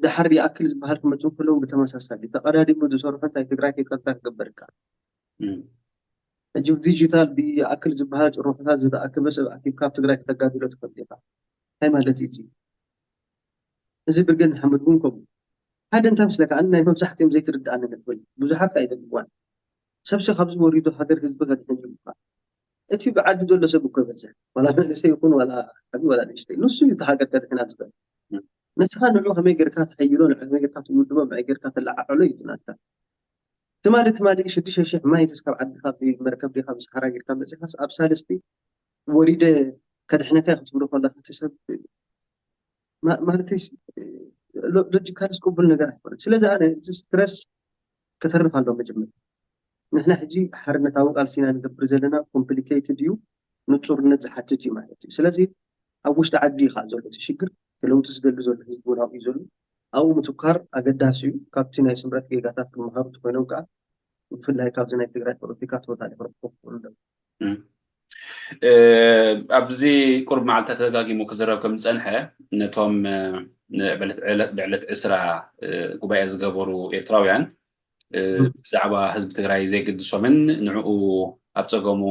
ድሓር ይኣክል ዝበሃል ክመፁ ከለዉ ብተመሳሳሊ ተቐዳዲሙ ዝሰርሑ እንታይ ትግራይ ከይትቀልጣ ክገብር ይከኣል። ሕጂ ብዲጂታል ብይኣክል ዝበሃል ጭርሖታት ዝተኣከበ ሰብ ኣኪብካ ኣብ ትግራይ ክተጋድሎ ትኽእል ኢኻ። እንታይ ማለት እዩ እዚ? እዚ ብርጌድ ንሓመድ እውን ከምኡ ሓደ እንታይ ምስለካ ኣነ ናይ መብዛሕትኦም ዘይትርድኣኒ ንብል ብዙሓት ከ ኣይደግዋን ሰብሲ ካብዚ ወሪዱ ሃገር ህዝቢ ከድሕን ይምካ እቲ ብዓዲ ዘሎ ሰብ እኮ ይበዝሕ ዋላ መንእሰይ ይኹን ዋላ ዓቢ ዋላ ንእሽተይ ንሱ እዩ እቲ ሃገር ከድሕና ዝኽእል ንስኻ ንዑ ከመይ ጌርካ ትሐይሎ ንዑ ከመይ ጌርካ ትውድቦ ብዐይ ጌርካ ተለዓዕሎ እዩ ናታ ትማሊ ትማሊ ሽዱሽተ ሽሕ ማይልስ ካብ ዓድኻ ብመርከብ ዲኻ ብሰሓራ ጌርካ መፂኻስ ኣብ ሳልስቲ ወሪደ ከድሕነካ ክትብሎ ከለካ እቲ ሰብ ማለተይ ሎጂካልስ ቅቡል ነገር ኣይኮነን ስለዚ ኣነ እዚ ስትረስ ከተርፍ ኣሎ መጀመር ንሕና ሕጂ ሓርነታዊ ቃልሲና ንገብር ዘለና ኮምፕሊኬትድ እዩ ንፁርነት ዝሓትት እዩ ማለት እዩ ስለዚ ኣብ ውሽጢ ዓዲ እዩ ከዓ ዘሎ እቲ ሽግር ለውጢ ዝደሊ ዘሎ ህዝቢ እውን ኣብኡ እዩ ዘሎ። ኣብኡ ምትኳር ኣገዳሲ እዩ። ካብቲ ናይ ስምረት ጌጋታት ክመሃሩ እንተኮይኖም ከዓ ብፍላይ ካብዚ ናይ ትግራይ ፖለቲካ ተወዳዲሮም ክኸፍሉ ኣለዎም። ኣብዚ ቁርብ መዓልታት ተደጋጊሙ ክዝረብ ከም ዝፀንሐ ነቶም ብዕለት ዕስራ ጉባኤ ዝገበሩ ኤርትራውያን ብዛዕባ ህዝቢ ትግራይ ዘይግድሶምን ንዕኡ ኣብ ፀገሙ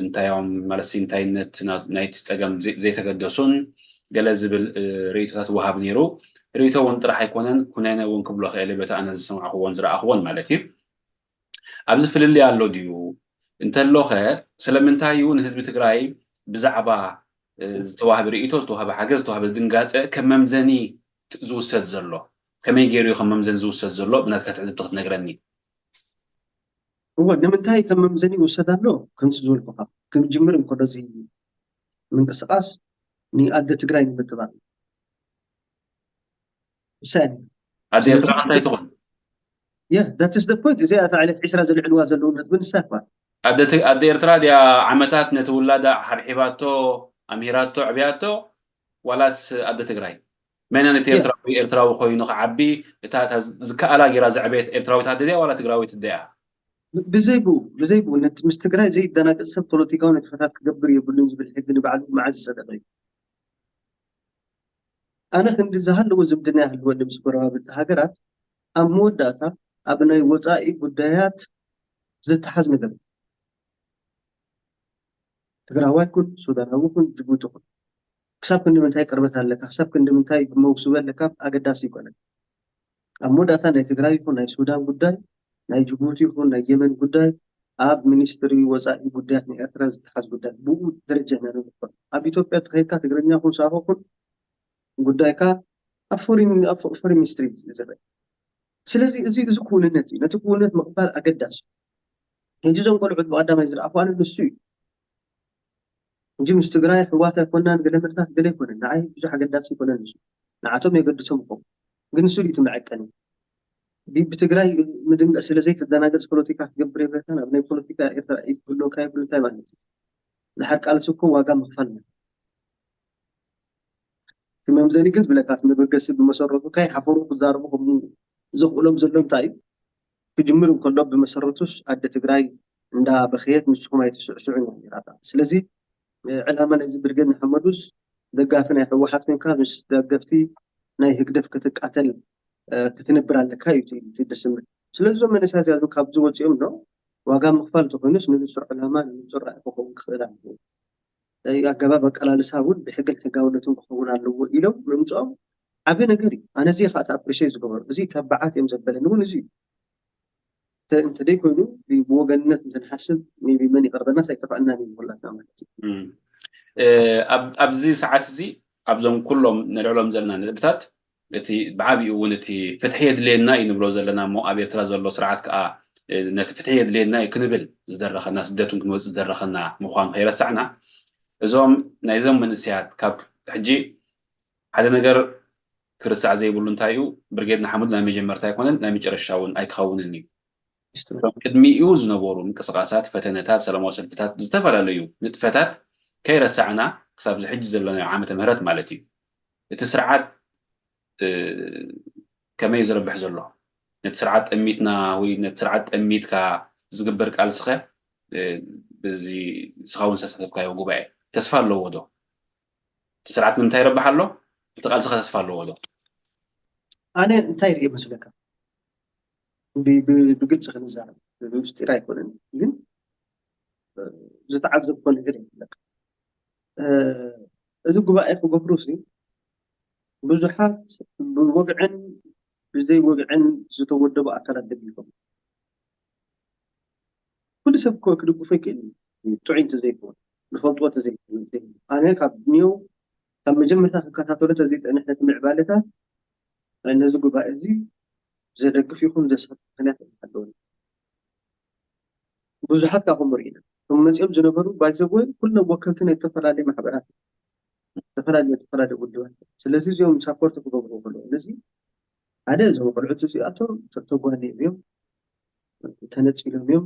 እንታዮም ማለት እንታይነት ናይቲ ፀገም ዘይተገደሱን ገለ ዝብል ርእቶታት ወሃብ ነይሩ። ርእቶ እውን ጥራሕ ኣይኮነን ኩነነ እውን ክብሎ ክእል በቲ ኣነ ዝሰማዕክዎን ዝረኣኽዎን ማለት እዩ። ኣብዚ ፍልልይ ኣሎ ድዩ እንተሎኸ ስለምንታይ እዩ ንህዝቢ ትግራይ ብዛዕባ ዝተዋህበ ርእቶ ዝተዋህበ ሓገዝ ዝተዋህበ ድንጋፀ ከም መምዘኒ ዝውሰድ ዘሎ ከመይ ገይሩ እዩ ከም መምዘኒ ዝውሰድ ዘሎ ብናትካ ትዕዝብቲ ክትነግረኒ። እወ ንምንታይ ከም መምዘኒ ይውሰድ ኣሎ ከምቲ ዝበልኩካ ክምጅምር እንከሎ እዚ ምንቅስቃስ ንኣደ ትግራይ ንምትባል ምሳሌ ኣደ ኤርትራ እንታይ ትኾን? Yeah, that is the point. እዚኣ እታ ዕለት ዕስራ ዘልዕልዋ ዘለዉ ነጥቢ ንሳ እኳ ኣደ ኤርትራ ድያ ዓመታት ነቲ ውላዳ ሓብሒባቶ ኣምሂራቶ ዕብያቶ ዋላስ ኣደ ትግራይ? መነ ነቲ ኤርትራዊ ኤርትራዊ ኮይኑ ክዓቢ እታ ዝከኣላ ጌራ ዘዕበየት ኤርትራዊት ኣደ ድያ ዋላ ትግራዊት ድያ? ብዘይ ብኡ ብዘይ ብኡ ነቲ ምስ ትግራይ ዘይደናገጽ ሰብ ፖለቲካዊ ንጥፈታት ክገብር የብሉን ዝብል ሕጊ ንባዕሉ መዓዝ ዝጸደቐ እዩ? ኣነ ክንዲ ዝሃለዎ ዝምድና ይሃልወኒ ምስ ጎረባብቲ ሃገራት ኣብ መወዳእታ ኣብ ናይ ወፃኢ ጉዳያት ዝተሓዝ ነገር ትግራዋይ ኩን ሱዳናዊ ኩን ጅቡቲ ኩን ክሳብ ክንዲ ምንታይ ቅርበት ኣለካ ክሳብ ክንዲ ምንታይ መውስቢ ኣለካ ኣገዳሲ ይኮነን። ኣብ መወዳእታ ናይ ትግራይ ይኹን ናይ ሱዳን ጉዳይ ናይ ጅቡቲ ይኹን ናይ የመን ጉዳይ ኣብ ሚኒስትሪ ወፃኢ ጉዳያት ናይ ኤርትራ ዝተሓዝ ጉዳይ ብኡ ደረጃ ኢና ንርኮ ኣብ ኢትዮጵያ ተኸይድካ ትግርኛ ኩን ሳሆ ኩን ጉዳይካ ኣብ ፎሪን ሚኒስትሪ ዝረአ ስለዚ እዚ እዚ ክውንነት እዩ ነቲ ክውንነት ምቕባል ኣገዳሲ ሕጂ እዞም ቆልዑት ብቀዳማይ ዝረኣኹ ኣነ ንሱ እዩ እንጂ ምስ ትግራይ ኣሕዋት ኣይኮናን ገለ ምርታት ገለ ኣይኮነን ንዓይ ብዙሕ ኣገዳሲ ኣይኮነን ንሱ ንዓቶም የገድሶም ይኸውን ግን ንሱ እዩ እቲ መዐቀኒ ብትግራይ ምድንጋእ ስለ ዘይትደናገፅ ፖለቲካ ክትገብር የብለካን ኣብ ናይ ፖለቲካ ኤርትራ ኢድ ክህልወካ የብሉ እንታይ ማለት እዩ ድሓር ቃልሲ እኮ ዋጋ ምኽፋል ማለት እቲ መምዘኒ ግን ዝብለካ እቲ መበገሲ ብመሰረቱ ከይሓፈሩ ክዛረቡ ከም ዘኽእሎም ዘሎ እንታይ እዩ ክጅምር እንከሎ ብመሰረቱስ ኣደ ትግራይ እንዳ በኸየት ንስኹም ኣይትስዕስዑ ኢና ነራታ ስለዚ ዕላማ ናይዚ ብርጌድ ንሓመዱስ ደጋፊ ናይ ህወሓት ኮንካ ምስ ደገፍቲ ናይ ህግደፍ ክትቃተል ክትነብር ኣለካ እዩ እቲ ደስምል ስለዚ እዞም መንእሰያት ያሉ ካብዚ ወፂኦም ዶ ዋጋ ምኽፋል እንተኮይኑስ ንንፁር ዕላማ ንንፁር ራእይ ክኸውን ክኽእል ኣለዎ ኣገባብ ኣቀላልሳ እውን ብሕግን ሕጋውነትን ክኸውን ኣለዎ ኢሎም ምምፅኦም ዓብዪ ነገር እዩ ኣነ እዚ ከዓ ኣፕሪሼት ዝገበሩ እዚ ተባዓት እዮም ዘበለኒ እውን እዚ እዩ እንተደይ ኮይኑ ብወገንነት እንተንሓስብ ቢ መን ይቀርበናስ ኣይጠፋእናን እዩ ንኩላትና ማለት እዩ ኣብዚ ሰዓት እዚ ኣብዞም ኩሎም ንልዕሎም ዘለና ነጥብታት እቲ ብዓብኡ እውን እቲ ፍትሒ የድልየና እዩ ንብሎ ዘለና እሞ ኣብ ኤርትራ ዘሎ ስርዓት ከዓ ነቲ ፍትሒ የድልየና እዩ ክንብል ዝደረኸና ስደቱን ክንወፅእ ዝደረኸና ምኳኑ ከይረሳዕና እዞም ናይዞም መንእስያት ካብ ሕጂ ሓደ ነገር ክርስዕ ዘይብሉ እንታይ እዩ ብርጌድ ንሓመዱ ናይ መጀመርታ ኣይኮነን ናይ መጨረሻ እውን ኣይክኸውንን እዩ ቅድሚኡ ዝነበሩ ምንቅስቃሳት ፈተነታት ሰላማዊ ሰልፍታት ዝተፈላለዩ ንጥፈታት ከይረሳዕና ክሳብ ዝሕጂ ዘለናዮ ዓመተ ምህረት ማለት እዩ እቲ ስርዓት ከመይ ዝረብሕ ዘሎ ነቲ ስርዓት ጠሚጥና ወይ ነቲ ስርዓት ጠሚጥካ ዝግበር ቃልስኸ ብዚ ስኻውን ዝተሳተፍካዮ ጉባኤ ተስፋ ኣለዎ ዶ እቲ ስርዓት ንምንታይ ይረብሕ ኣሎ እቲ ቃልስኸ ተስፋ ኣለዎ ዶ ኣነ እንታይ ርኢ መስለካ ብግልፂ ክንዛረብ ምስጢር ኣይኮነን ግን ዝተዓዘብኮ ነገር ይፍለጥ እዚ ጉባኤ ክገብሩ ሲ ብዙሓት ብወግዕን ብዘይ ወግዕን ዝተወደቡ ኣካላት ደጊፎም ኩሉ ሰብ እኮ ክድግፎ ይክእል እዩ ጥዑይ እንተዘይኮን ዝፈልጥዎ ተዘይኮን ኣነ ካብ ኒው ካብ መጀመርታ ክከታተሎ ተዘይፀንሕ ነቲ ምዕባለታት ነዚ ጉባኤ እዚ ዘደግፍ ይኹን ዘሳትፍ ምክንያት ኣለዎ ብዙሓት ካብኦም ርኢና እቶም መፂኦም ዝነበሩ ባይዘወይ ኩሎም ወከልቲ ናይ ዝተፈላለዩ ማሕበራት ዝተፈላለዩ ዝተፈላለዩ ውድባት ስለዚ እዚኦም ሳፖርት ክገብሩ ከለዉ ነዚ ሓደ እዞም ቆልዑት እዚኣቶም ተተጓንዮም እዮም ተነፂሎም እዮም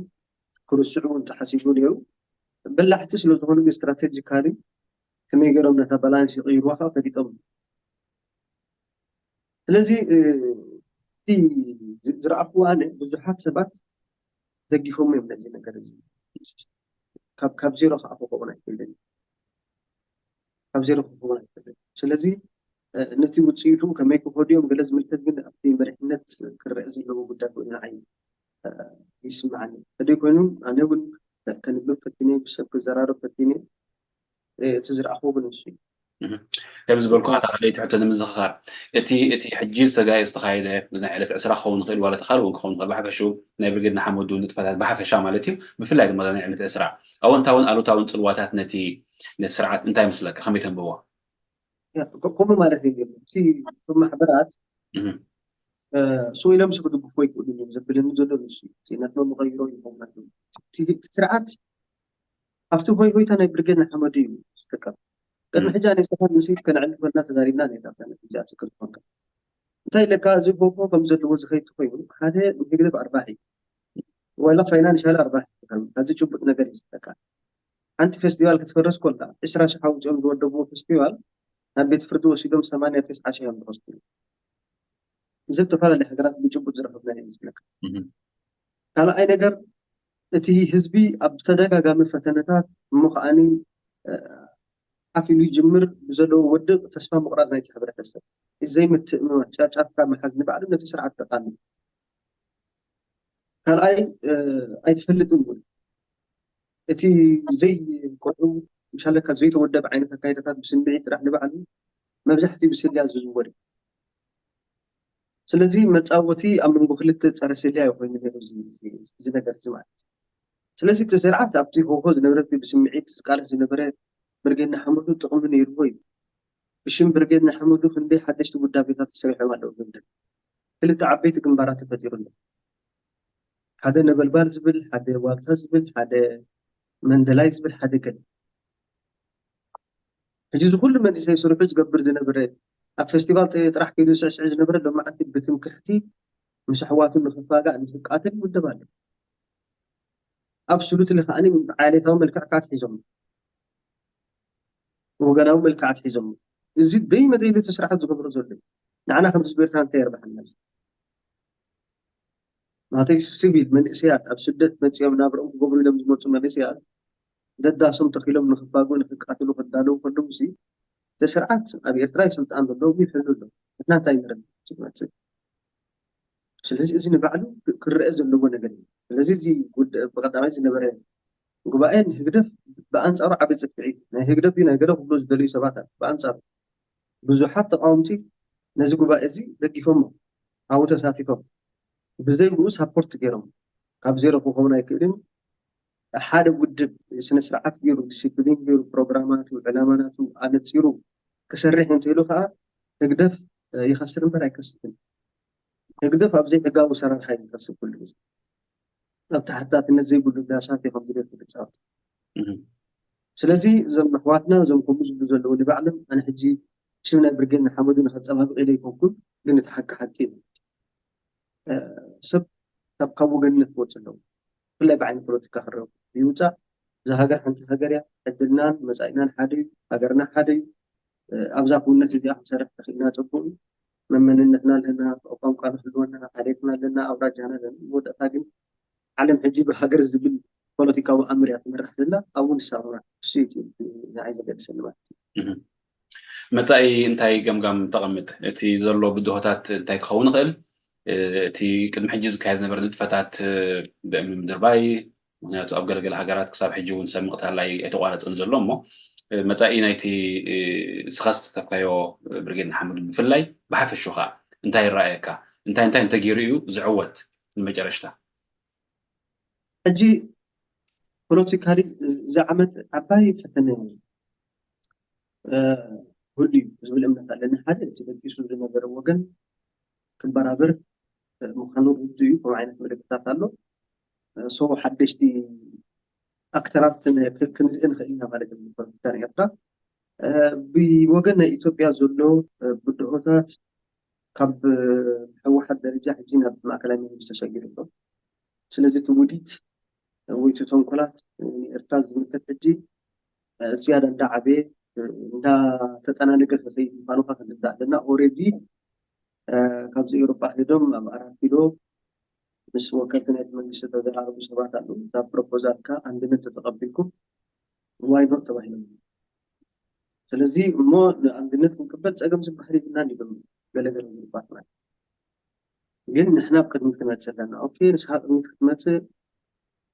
ክርስዑ እውን ተሓሲቡ ነይሩ በላሕቲ ስለዝኾኑ ስትራቴጂካሊ ከመይ ገይሮም ነታ ባላንስ ይቕይርዋ ከዓ ፈሊጦም ስለዚ እቲ ዝረኣኹዎ ኣነ ብዙሓት ሰባት ደጊፎም እዮም ነዚ ነገር እዚ። ካብ ዜሮ ከዓ ክኸውን ኣይክእልን፣ ካብ ዜሮ ክኸውን ኣይክእልን። ስለዚ ነቲ ውፅኢቱ ከመይ ክኸዱ እዮም ገለ ዝምልከት ግን ኣብቲ መሪሕነት ክረአ ዘለዎ ጉዳይ ኮይኑ ንዓይ ይስምዓኒ። ተደይ ኮይኑ ኣነ እውን ከንብብ ፈቲነ፣ ብሰብ ክዘራረብ ፈቲነ። እቲ ዝረኣኽዎ ግን ንሱ እዩ። ከም ዝበልኩ ኣታ ካልኣይቲ ሕቶ ንምዝኽኻር፣ እቲ እቲ ሕጂ ዝተጋየ ዝተኻየደ ናይ ዕለት ዕስራ ክኸውን ይኽእል ዋላ ተኻል እውን ክኸውን ይኽእል ብሓፈሽኡ ናይ ብርጌድ ንሓመዱ ንጥፈታት ብሓፈሻ ማለት እዩ፣ ብፍላይ ድማ ናይ ዕለት ዕስራ ኣወንታውን ኣሉታውን ፅልዋታት ነቲ ነቲ ስርዓት እንታይ ይመስለካ? ከመይ ተንብቦ? ከምኡ ማለት እዩ። እቲ እቶም ማሕበራት ስቕ ኢሎም ሲ ክድግፎ ይክእሉ እዮም ዘብለኒ ዘሎ ንሱ እዩ። ነትመ ምቐይሮ ይኸውን ኣለዉ። እቲ ስርዓት ኣብቲ ሆይ ሆይታ ናይ ብርጌድ ንሓመዱ እዩ ዝጥቀም። ቅድሚ ሕጂ ኣነ ስኻን ንስኢት ከነዕልፈልና ተዛሪብና ነታ ነዚኣ ትክል ዝኾንካ እንታይ ኢለካ እዚ ጎቦ ከም ዘለዎ ዝኸይድ ኮይኑ ሓደ ንህግደፍ ኣርባሒ ወላ ፋይናንሻል ኣርባሒ እዚ ጭቡጥ ነገር እዩ ዝብለካ። ሓንቲ ፌስቲቫል ክትፈርስ ኮላ ዕስራ ሽሕ ኣውፂኦም ዝወደብዎ ፌስቲቫል ናብ ቤት ፍርዲ ወሲዶም ሰማንያ ተስዓ ሽሕ እዮም ዝወስዱ። እዚ ዝተፈላለዩ ሃገራት ብጭቡጥ ዝረኸብና እዩ ዝብለካ። ካልኣይ ነገር እቲ ህዝቢ ኣብ ተደጋጋሚ ፈተነታት እሞ ከዓኒ ሓፍ ኢሉ ይጅምር ብዘለዎ ወድቕ ተስፋ ምቑራፅ ናይቲ ሕብረተሰብ፣ ዘይምትእምማን ጫፍጫፍካ ምሓዝ ንባዕሉ ነቲ ስርዓት ጠቓሚ እዩ። ካልኣይ ኣይትፈልጥን እውን እቲ ዘይቆልዑ ምሻለካ ዘይተወደበ ዓይነት ኣካይዳታት ብስምዒት ጥራሕ ንባዕሉ መብዛሕትኡ ብስልያ ዝዝወር እዩ። ስለዚ መፃወቲ ኣብ መንጎ ክልተ ፀረ ስልያ እዩ ኮይኑ ነይሩ እዚ ነገር እዚ ማለት እዩ። ስለዚ እቲ ስርዓት ኣብቲ ሆሆ ዝነበረ ብስምዒት ዝቃለስ ዝነበረ ብርጌድ ንሓመዱ ጥቕሚ ነይርዎ እዩ። ብሽም ብርጌድ ንሓመዱ ክንደይ ሓደሽቲ ውዳቤታት ተሰሪሖም ኣለዉ። ግንደ ክልተ ዓበይቲ ግንባራት ተፈጢሩ ኣሎ። ሓደ ነበልባል ዝብል፣ ሓደ ዋልታ ዝብል፣ ሓደ መንደላይ ዝብል፣ ሓደ ገለ ሕጂ እዚ ኩሉ መንእሰይ ስርሑ ዝገብር ዝነበረ ኣብ ፌስቲቫል ጥራሕ ከይዱ ስዕስዕ ዝነበረ ሎማዓንቲ ብትምክሕቲ ምስ ኣሕዋቱ ንክፋጋእ ንክቃተል ይውደብ ኣሎ። ኣብሱሉትሊ ከዓኒ ዓሌታዊ መልክዕ ከዓ ኣትሒዞም፣ ወገናዊ መልክዕ ኣትሒዞም። እዚ ደይመ ደይሉ እቲ ስርዓት ዝገብሮ ዘሎ እዩ። ንዓና ከም ህዝቢ ኤርትራ እንታይ የርብሓና እዚ? ናተይ ሲቪል መንእሰያት ኣብ ስደት መፂኦም ናብርኦም ክገብሩ ኢሎም ዝመፁ መንእሰያት ደዳሶም ተኺሎም ንክፋጉ ንክቃትሉ ክዳለዉ ከለዉ እዚ እቲ ስርዓት ኣብ ኤርትራ ይስልጣን ዘሎ ይሕሉ ኣሎ። ንሕና እንታይ ንረብ ዝመፅእ? ስለዚ እዚ ንባዕሉ ክረአ ዘለዎ ነገር እዩ። ስለዚ እዚ ብቀዳማይ ዝነበረ ጉባኤ ንህግደፍ ብኣንፃሩ ዓብዪ ፅፍዒ ናይ ህግደፍ ናይ ገለ ክብሉ ዝደልዩ ሰባት ኣሉ። ብኣንፃሩ ብዙሓት ተቃወምቲ ነዚ ጉባኤ እዚ ደጊፎሞ ኣብኡ ተሳቲፎም ብዘይ ብኡ ሳፖርት ገይሮም ካብ ዜሮ ክኸውን ኣይክእልን። ሓደ ውድብ ስነ ስርዓት ገይሩ ዲሲፕሊን ገይሩ ፕሮግራማቱ ዕላማናቱ ኣነፂሩ ክሰርሕ እንተኢሉ ከዓ ህግደፍ ይኸስር እምበር ኣይከስርን። ህግደፍ ኣብ ዘይሕጋዊ ኣሰራርሓ እዩ ዝኸስር ኩሉ ግዜ። ኣብ ተሓታትነት ዘይብሉ ዳሳት እዮም ዝደልዩ ክጻወቱ። ስለዚ እዞም ኣሕዋትና እዞም ከምኡ ዝብሉ ዘለዉ ንባዕሎም ኣነ ሕጂ ሽም ናይ ብርጌድ ንሓመዱ ንኸጸባብቕ ኢለ ኣይኮንኩን፣ ግን እቲ ሓቂ ሓቂ እዩ። ሰብ ካብ ካብ ወገንነት ክወጽእ ኣለዎ። ብፍላይ ብዓይኒ ፖለቲካ ክረብ ይውጻእ። እዛ ሃገር ሓንቲ ሃገር እያ። ዕድልናን መጻኢናን ሓደ እዩ። ሃገርና ሓደ እዩ። ኣብዛ ክውነት እዚኣ ክንሰርሕ ተኽእልና ጽቡቕ እዩ። መመንነትና ኣለና፣ ቋንቋ ንክልወና፣ ዓሌትና ኣለና፣ ኣውራጃና ኣለና። መወዳእታ ግን ዓለም ሕጂ ብሃገር ዝብል ፖለቲካዊ ኣምር እያ ትምራሕ ዘላ። ኣብኡ ንሰማማዕ። እሱ እዩ እቲ ንዓይ ዘገድሰኒ ማለት እዩ። መጻኢ እንታይ ገምጋም ተቐምጥ? እቲ ዘሎ ብድሆታት እንታይ ክኸውን ይኽእል? እቲ ቅድሚ ሕጂ ዝካየድ ዝነበረ ንጥፈታት ብእምኒ ምድርባይ፣ ምክንያቱ ኣብ ገለገለ ሃገራት ክሳብ ሕጂ እውን ሰብ ምቕታል ኣይተቋረፀን ዘሎ እሞ መፃኢ ናይቲ ስኻ ዝተተካዮ ብርጌድ ንሓመዱ ብፍላይ ብሓፈሹ ከዓ እንታይ ይረኣየካ? እንታይ እንታይ እንተገይሩ እዩ ዝዕወት ንመጨረሽታ? ሕጂ ፖለቲካሊ እዚ ዓመት ዓባይ ፈተነ ህሉ እዩ ዝብል እምነት ኣለኒ። ሓደ እቲ በጊሱ ዝነበረ ወገን ክበራበር ምዃኑ ርዱ እዩ። ከም ዓይነት ምልክታት ኣሎ። ሶ ሓደሽቲ ኣክተራት ክንርኢ ንኽእል ኢና ማለት እዩ። ፖለቲካ ናይ ኤርትራ ብወገን ናይ ኢትዮጵያ ዘሎ ብድሆታት ካብ ህወሓት ደረጃ ሕጂ ናብ ማእከላይ መንግስቲ ተሸጊሩ ኣሎ። ስለዚ እቲ ውዲት ወይ እቲ ተንኮላት ንኤርትራ ዝምልከት ሕጂ ዝያዳ እንዳዓበየ እንዳተጠናነገ ክኸይድ ምዃኑ ከ ክንርዳእ ኣለና። ኦሬዲ ካብዚ ኤውሮጳ ሄዶም ኣብ ኣራት ኪሎ ምስ ወከልቲ ናይቲ መንግስቲ ተዘራረቡ ሰባት ኣለዉ። እዛ ፕሮፖዛልካ ኣንድነት ተተቐቢልኩም ዋይኖት ተባሂሎም። ስለዚ እሞ ንኣንድነት ክንቅበል ጸገም ዝበሃል ይብልናን ይብሉ ገለገለ ግሩፓት ማለት ግን ንሕና ኣብ ቅድሚት ክንመጽእ ኣለና። ኦኬ፣ ንስኻ ቅድሚት ክትመጽእ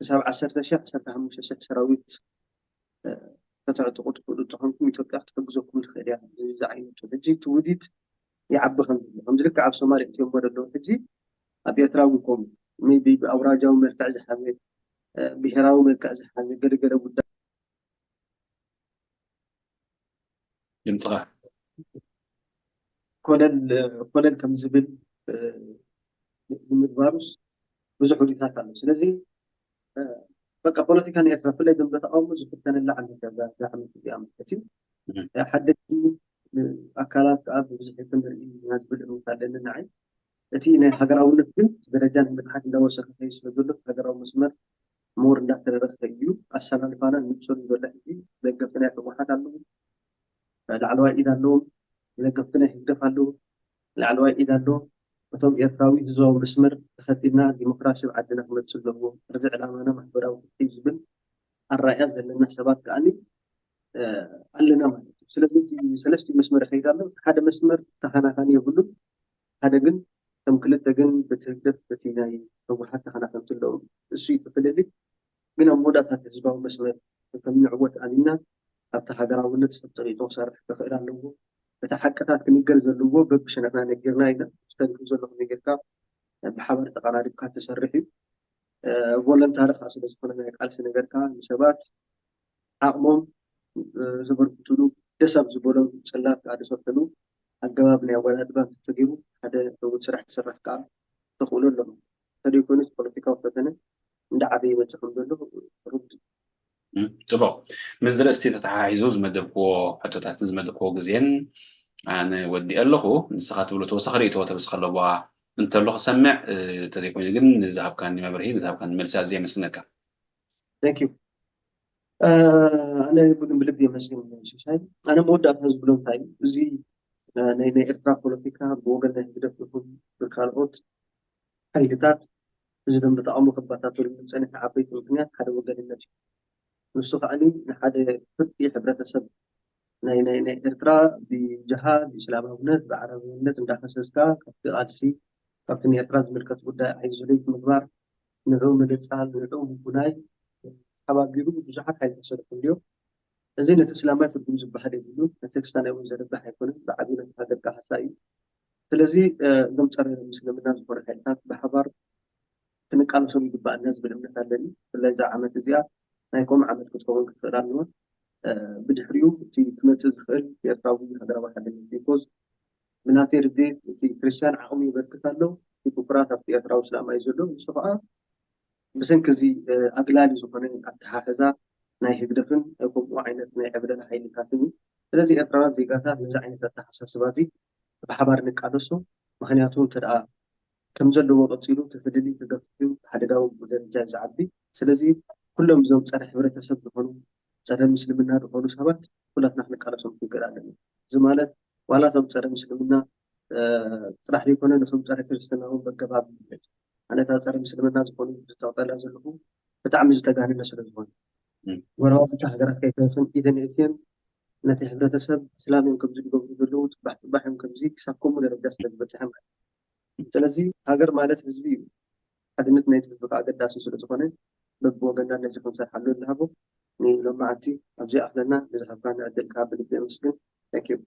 ክሳብ ዓሰርተ ሺሕ ዓሰርተ ሓሙሽተ ሺሕ ሰራዊት ከተዕጥቑ ትኽእሉ እንተኾንኩም ኢትዮጵያ ክትሕግዘኩም ትኽእል እያ ዝብል ዝዓይነቱ ሕጂ እቲ ውዲት ይዓቢ ከም ዘሎ ከምዚ ልክዕ ኣብ ሶማል እትዮሞ ዘለዉ ሕጂ ኣብ ኤርትራ እውን ከምኡ ቢ ብኣውራጃዊ መልክዕ ዝሓዘ ብሄራዊ መልክዕ ዝሓዘ ገለገለ ጉዳይ ድምፅኻ ኮለል ኮለል ከም ዝብል ንምግባሩስ ብዙሕ ውዲታት ኣሎ። ስለዚ በቃ ፖለቲካ ንኤርትራ ብፍላይ ደንበ ተቃውሞ ዝፍተነላ ዓመት እያ እዛ ዓመት እዚኣ ማለት እዩ። ሓደቲ ኣካላት ከዓ ብብዝሒ ክንርኢ ኢና ዝብል እምነት ኣለኒ ንዓይ። እቲ ናይ ሃገራውነት ግን ደረጃ ናይ ምትሓት እንዳወሰኸ ከይድ ስለ ዘሎ እቲ ሃገራዊ መስመር ምሁር እንዳተረረ ክኸይድ እዩ። ኣሰላልፋና ንጹር እዩ ዘሎ ሕጂ። ደገፍቲ ናይ ህወሓት ኣለዉ፣ ላዕለዋይ ኢድ ኣለዎም። ደገፍቲ ናይ ህግደፍ ኣለዉ፣ ላዕለዋይ ኢድ ኣለዎም። እቶም ኤርትራዊ ህዝባዊ መስመር ተኸቲልና ዲሞክራሲ ኣብ ዓድና ክመጽእ ኣለዎ። እዚ ዕላማና ማሕበራዊ ፍትሒ እዩ ዝብል ኣራእያ ዘለና ሰባት ከኣኒ ኣለና ማለት እዩ። ስለዚ እቲ ሰለስቲኡ መስመር ይኸይድ ኣሎ። እቲ ሓደ መስመር ተኸናኻኒ የብሉን። ሓደ ግን ከም ክልተ ግን በቲ ህግደፍ በቲ ናይ ህወሓት ተኸናኸንቲ ኣለዉ። እሱ እዩ እቲ ፍልልይ። ግን ኣብ መወዳእታ እቲ ህዝባዊ መስመር ከም ንዕወት ኣሚንና ኣብቲ ሃገራውነት ሰብ ፀቂጡ ክሰርሕ ክኽእል ኣለዎ። እቲ ሓቅታት ክንገር ዘለዎ በብሸነኽና ነጊርና ኢና። ተልክም ዘለኹ ነጊርካ ብሓባር ተቐራሪብካ ትሰርሕ እዩ። ቮለንታሪ ከዓ ስለዝኾነ ናይ ቃልሲ ነገርካ ንሰባት ዓቕሞም ዘበርክትሉ ደስ ኣብ ዝበሎም ፅላት ከዓ ዝሰርሕሉ ኣገባብ ናይ ኣወዳድባ እንተተገይሩ ሓደ ዕዉት ስራሕ ክስራሕ ከዓ ተኽእሎ ኣለዎ። እንተደይኮይኑስ ፖለቲካዊ ፈተነ እንዳዓበየ ይመፅእ ከም ዘሎ ርዱእ እዩ። ፅቡቕ። ምስዚ ርእስቲ ተተሓሒዙ ዝመደብክዎ ሕቶታትን ዝመደብክዎ ግዜን ኣነ ወዲአ ኣለኹ። ንስኻ ትብሎ ተወሳኺ ርእይቶ ተብስኽ ኣለዋ እንተሎ ክሰምዕ፣ እንተዘይኮይኑ ግን ንዝሃብካኒ መብርሂ ንዝሃብካኒ መልሲ ኣዝየ የመስግነካ። Thank you። ኣነ ብግን ብልቢ የመስግን ሽሻይ። ኣነ መወዳእታ ዝብሎ እንታይ እዩ፣ እዚ ናይ ናይ ኤርትራ ፖለቲካ ብወገን ናይ ህግደፍ ይኹን ብካልኦት ሓይልታት እዚ ደንበ ተቃውሞ ከባታተሉ ዝጸንሐ ዓበይቲ ምክንያት ሓደ ወገንነት እዩ። ንሱ ከዓኒ ንሓደ ፍርቂ ሕብረተሰብ ናይ ናይ ናይ ኤርትራ ብጀሃድ ብእስላማውነት ብዓረባውነት እንዳኸሰስካ ካብቲ ቃልሲ ካብቲ ንኤርትራ ዝምልከት ጉዳይ ኣይዝሉይ ምግባር ንዑ ምንጻል ንዑ ምጉናይ ተሓባቢሩ ብዙሓት ሓይልታት ሰሪሑ እንድዮ። እዚ ነቲ እስላማይ ትርጉም ዝበሃል የብሉን፣ ነቲ ክስታናይ እውን ዘርብሕ ኣይኮነን፣ ብዓብዩ ነቲ ሃገር ካህሳ እዩ። ስለዚ እዞም ጸረ ምስልምና ዝኾኑ ሓይልታት ብሓባር ክንቃለሶም ይግባኣና ዝብል እምነት ኣለኒ። ብፍላይ እዛ ዓመት እዚኣ ናይ ከምኡ ዓመት ክትከውን ክትኽእል ኣለዋ። ብድሕሪኡ እቲ ክመፅእ ዝኽእል ኤርትራዊ ሃገራዊ ሓድነት እዩ። ኮዝ ብናተይ ርድኢት እቲ ክርስትያን ዓቕሚ የበርክት ኣሎ፣ እቲ ብኩራት ኣብቲ ኤርትራዊ እስላማይ ዘሎ ንሱ ከዓ ብሰንኪ እዚ ኣግላሊ ዝኾነ ኣተሓሕዛ ናይ ህግደፍን ከምኡ ዓይነት ናይ ዕብለላ ሓይልታትን እዩ። ስለዚ ኤርትራውያን ዜጋታት ነዚ ዓይነት ኣተሓሳስባ እዚ ብሓባር ንቃለሶ። ምክንያቱ እንተ ደኣ ከም ዘለዎ ቀጺሉ እቲ ፍልልይ ተገፊሑ ሓደጋዊ ደረጃ እዩ ዝዓቢ። ስለዚ ኩሎም እዞም ጸረ ሕብረተሰብ ዝኾኑ ጸረ ምስልምና ዝኾኑ ሰባት ኩላትና ክንቃለሶም ክንክእል ኣለና። እዚ ማለት ዋላ እቶም ጸረ ምስልምና ጥራሕ ዘይኮነ ነቶም ጸረ ክርስትና እውን በገባብ ማለት እዩ። ኣነ እታ ጸረ ምስልምና ዝኾኑ ዝጠቕጠላ ዘለኹ ብጣዕሚ ዝተጋነነ ስለ ዝኾነ ጎረባብቲ ሃገራት ከይተረፈን ኢደን የእትየን ነቲ ሕብረተሰብ እስላም እዮም ከምዚ ዝገብሩ ዘለዉ፣ ፅባሕ ፅባሕ እዮም ከምዚ ክሳብ ከምኡ ደረጃ ስለ ዝበፅሐ ማለት እዩ። ስለዚ ሃገር ማለት ህዝቢ እዩ። ሓድነት ናይቲ ህዝቢ ከዓ ኣገዳሲ ስለ ዝኾነ በብወገንና ነዚ ክንሰርሓሉ ንሃቦ። ንሎማዓንቲ ኣብዚ ኣኽለና ንዝሃብካኒ ዕድል ከዓ ብልቢ የመስግን። Thank you።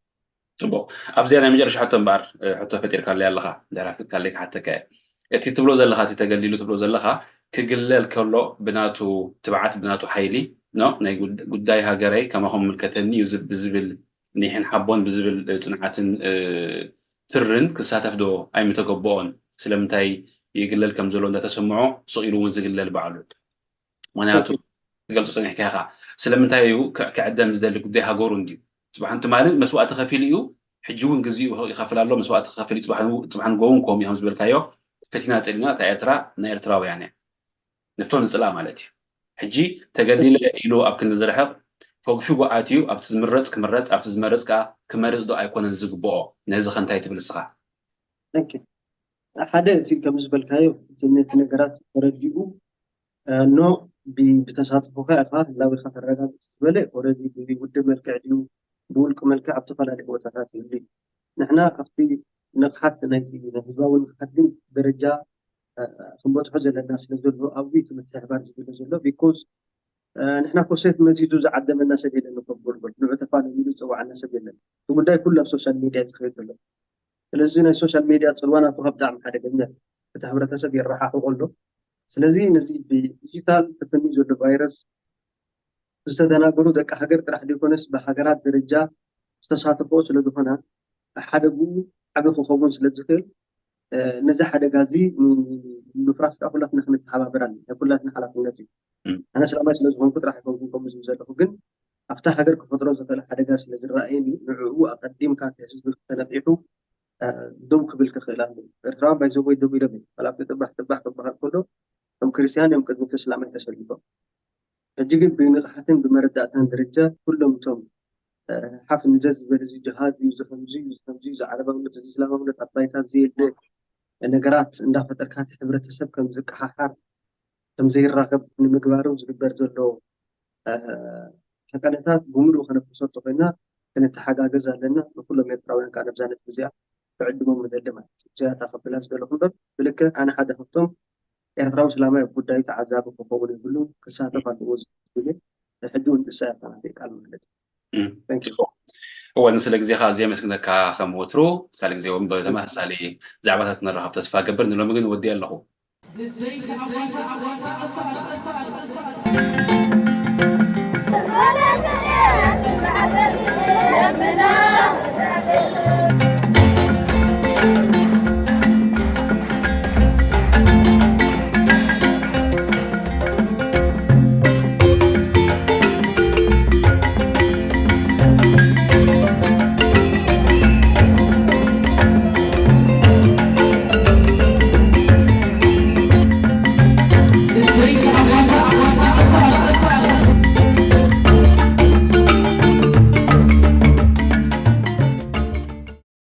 ፅቡቅ። ኣብዚኣ ናይ መጨረሻ ሕቶ እምበኣር ሕቶ ፈጢርካለይ ኣለኻ፣ ድሕሪ ኣፍልጥካለይ ክሓተካ እየ። እቲ ትብሎ ዘለኻ እቲ ተገሊሉ ትብሎ ዘለኻ ክግለል ከሎ ብናቱ ትብዓት ብናቱ ሓይሊ ኖ ናይ ጉዳይ ሃገረይ ከማኹም ምልከተኒ እዩ ብዝብል ኒሕን ሓቦን ብዝብል ፅንዓትን ትርን ክሳተፍ ዶ ኣይምተገበኦን? ስለምንታይ ይግለል ከም ዘሎ እንዳተሰምዖ ስቕ ኢሉ እውን ዝግለል ባዕሉ ምክንያቱ ትገልፆ ፀኒሕካ ኢኻ። ስለምንታይ እዩ ክዕደም ዝደሊ ጉዳይ ሃገሩ እንድዩ። ፅባሕ ትማልን መስዋእቲ ከፊሉ እዩ፣ ሕጂ እውን ግዜኡ ይኸፍል ኣሎ መስዋእቲ ከፊል እዩ። ፅባሕ ንጎ እውን ከምኡ እዮም ዝበልካዮ ፈቲና ፀሊና እታ ኤርትራ ናይ ኤርትራውያን እያ። ንፍቶ ንፅላእ ማለት እዩ። ሕጂ ተገሊለ ኢሉ ኣብ ክንዲ ዝርሕቕ ፈጉፊጉ ኣትዩ ኣብቲ ዝምረፅ ክምረፅ ኣብቲ ዝመረፅ ከዓ ክመርፅ ዶ ኣይኮነን ዝግብኦ? ነዚ ከ እንታይ ትብል ንስኻ? Thank you። ሓደ እቲ ከም ዝበልካዮ እቲ ነቲ ነገራት ተረዲኡ ኖ ብተሳትፎካ ኢኻ ህላዊካ ተረጋግፅ ዝበለ ኦረዲ ብውድብ መልክዕ ድዩ ብውልቂ መልክዕ ኣብ ዝተፈላለዩ ቦታታት ይህሉ እዩ። ንሕና ካብቲ ንቕሓት ናይቲ ናይ ህዝባዊ ንቕሓት ግን ደረጃ ክንበፅሖ ዘለና ስለ ዘሎ ኣብኡ እቲ ምትሕባር ዝግለ ዘሎ because ንሕና ኮ ሴፍ መዚዙ ዝዓደመና ሰብ የለን እኮ ጎልጎል ንዑ ተፋለሙ ኢሉ ዝፀዋዓና ሰብ የለን። እቲ ጉዳይ ኩሉ ኣብ ሶሻል ሚድያ እዩ ዝኸይድ ዘሎ። ስለዚ ናይ ሶሻል ሚድያ ፅልዋ ናቱ ካብ ብጣዕሚ ሓደገኛ እዩ። እቲ ሕብረተሰብ የረሓሕቆ ኣሎ። ስለዚ ነዚ ብዲጂታል ተፈንዩ ዘሎ ቫይረስ ዝተደናገሩ ደቂ ሃገር ጥራሕ ዘይኮነስ ብሃገራት ደረጃ ዝተሳተፎ ስለ ዝኾና ሓደግኡ ዓቢ ክኸውን ስለ ዝኽእል ነዚ ሓደጋ እዚ ንምፍራስ ከዓ ኩላትና ክንተሓባበር ኣለና። ናይ ኩላትና ሓላፍነት እዩ። ኣነ ሰላማይ ስለ ዝኾንኩ ጥራሕ ኣይኮንኩን ከምኡ ዝብል ዘለኹ፣ ግን ኣብታ ሃገር ክፈጥሮ ዝኽእል ሓደጋ ስለ ዝረኣየኒ ንዕኡ ኣቐዲምካ እቲ ህዝቢ ተነቒሑ ደው ክብል ክኽእል ኣለዎ። ኤርትራውያን ባይዘወይ ደው ኢሎም እዮም። ዋላ ኣብቲ ጥባሕ ጥባሕ ክበሃል ከሎ ከም ክርስትያን እዮም ቅድሚ እቲ እስላም ኣይተሰሊፎም። ሕጂ ግን ብንቕሓትን ብመረዳእታን ደረጃ ኩሎም እቶም ሓፍ ንዘዝ ዝበለ እዚ ጅሃድ እዩ፣ እዚ ከምዚ እዩ፣ እዚ ከምዚ እዩ፣ እዚ ዓረባውነት፣ እዚ እስላማውነት ኣብ ባይታ ዘየለ ነገራት እንዳፈጠርካ እቲ ሕብረተሰብ ከም ዝቀሓሓር ከም ዘይራኸብ ንምግባሩ ዝግበር ዘሎ መቀነታት ብምሉኡ ከነፍርሶ እንተኮይና ክንተሓጋገዝ ኣለና። ንኩሎም ኤርትራውያን ከዓ ነብዛ ነጥቢ እዚኣ ክዕድሞም ምደሊ ማለት እዩ። እዚኣ እታ ከብላ ዝደለኹ እምበር ብልክዕ ኣነ ሓደ ካብቶም ኤርትራዊ ስላማይ ኣብ ጉዳዩ ተዓዛቢ ክኸውን የብሉ ክሳተፍ ኣለዎ ዝብል ሕጂ እውን ንሳ ያተናፊ ቃል ማለት እዩ። እወ ንስለ ግዜኻ ኣዝየ የመስግነካ ከም ወትሩ ካልእ ግዜ እውን ብተመሳሳሊ ዛዕባታት ንራኸብ ተስፋ ገብር ንሎሚ ግን ወዲእ ኣለኹ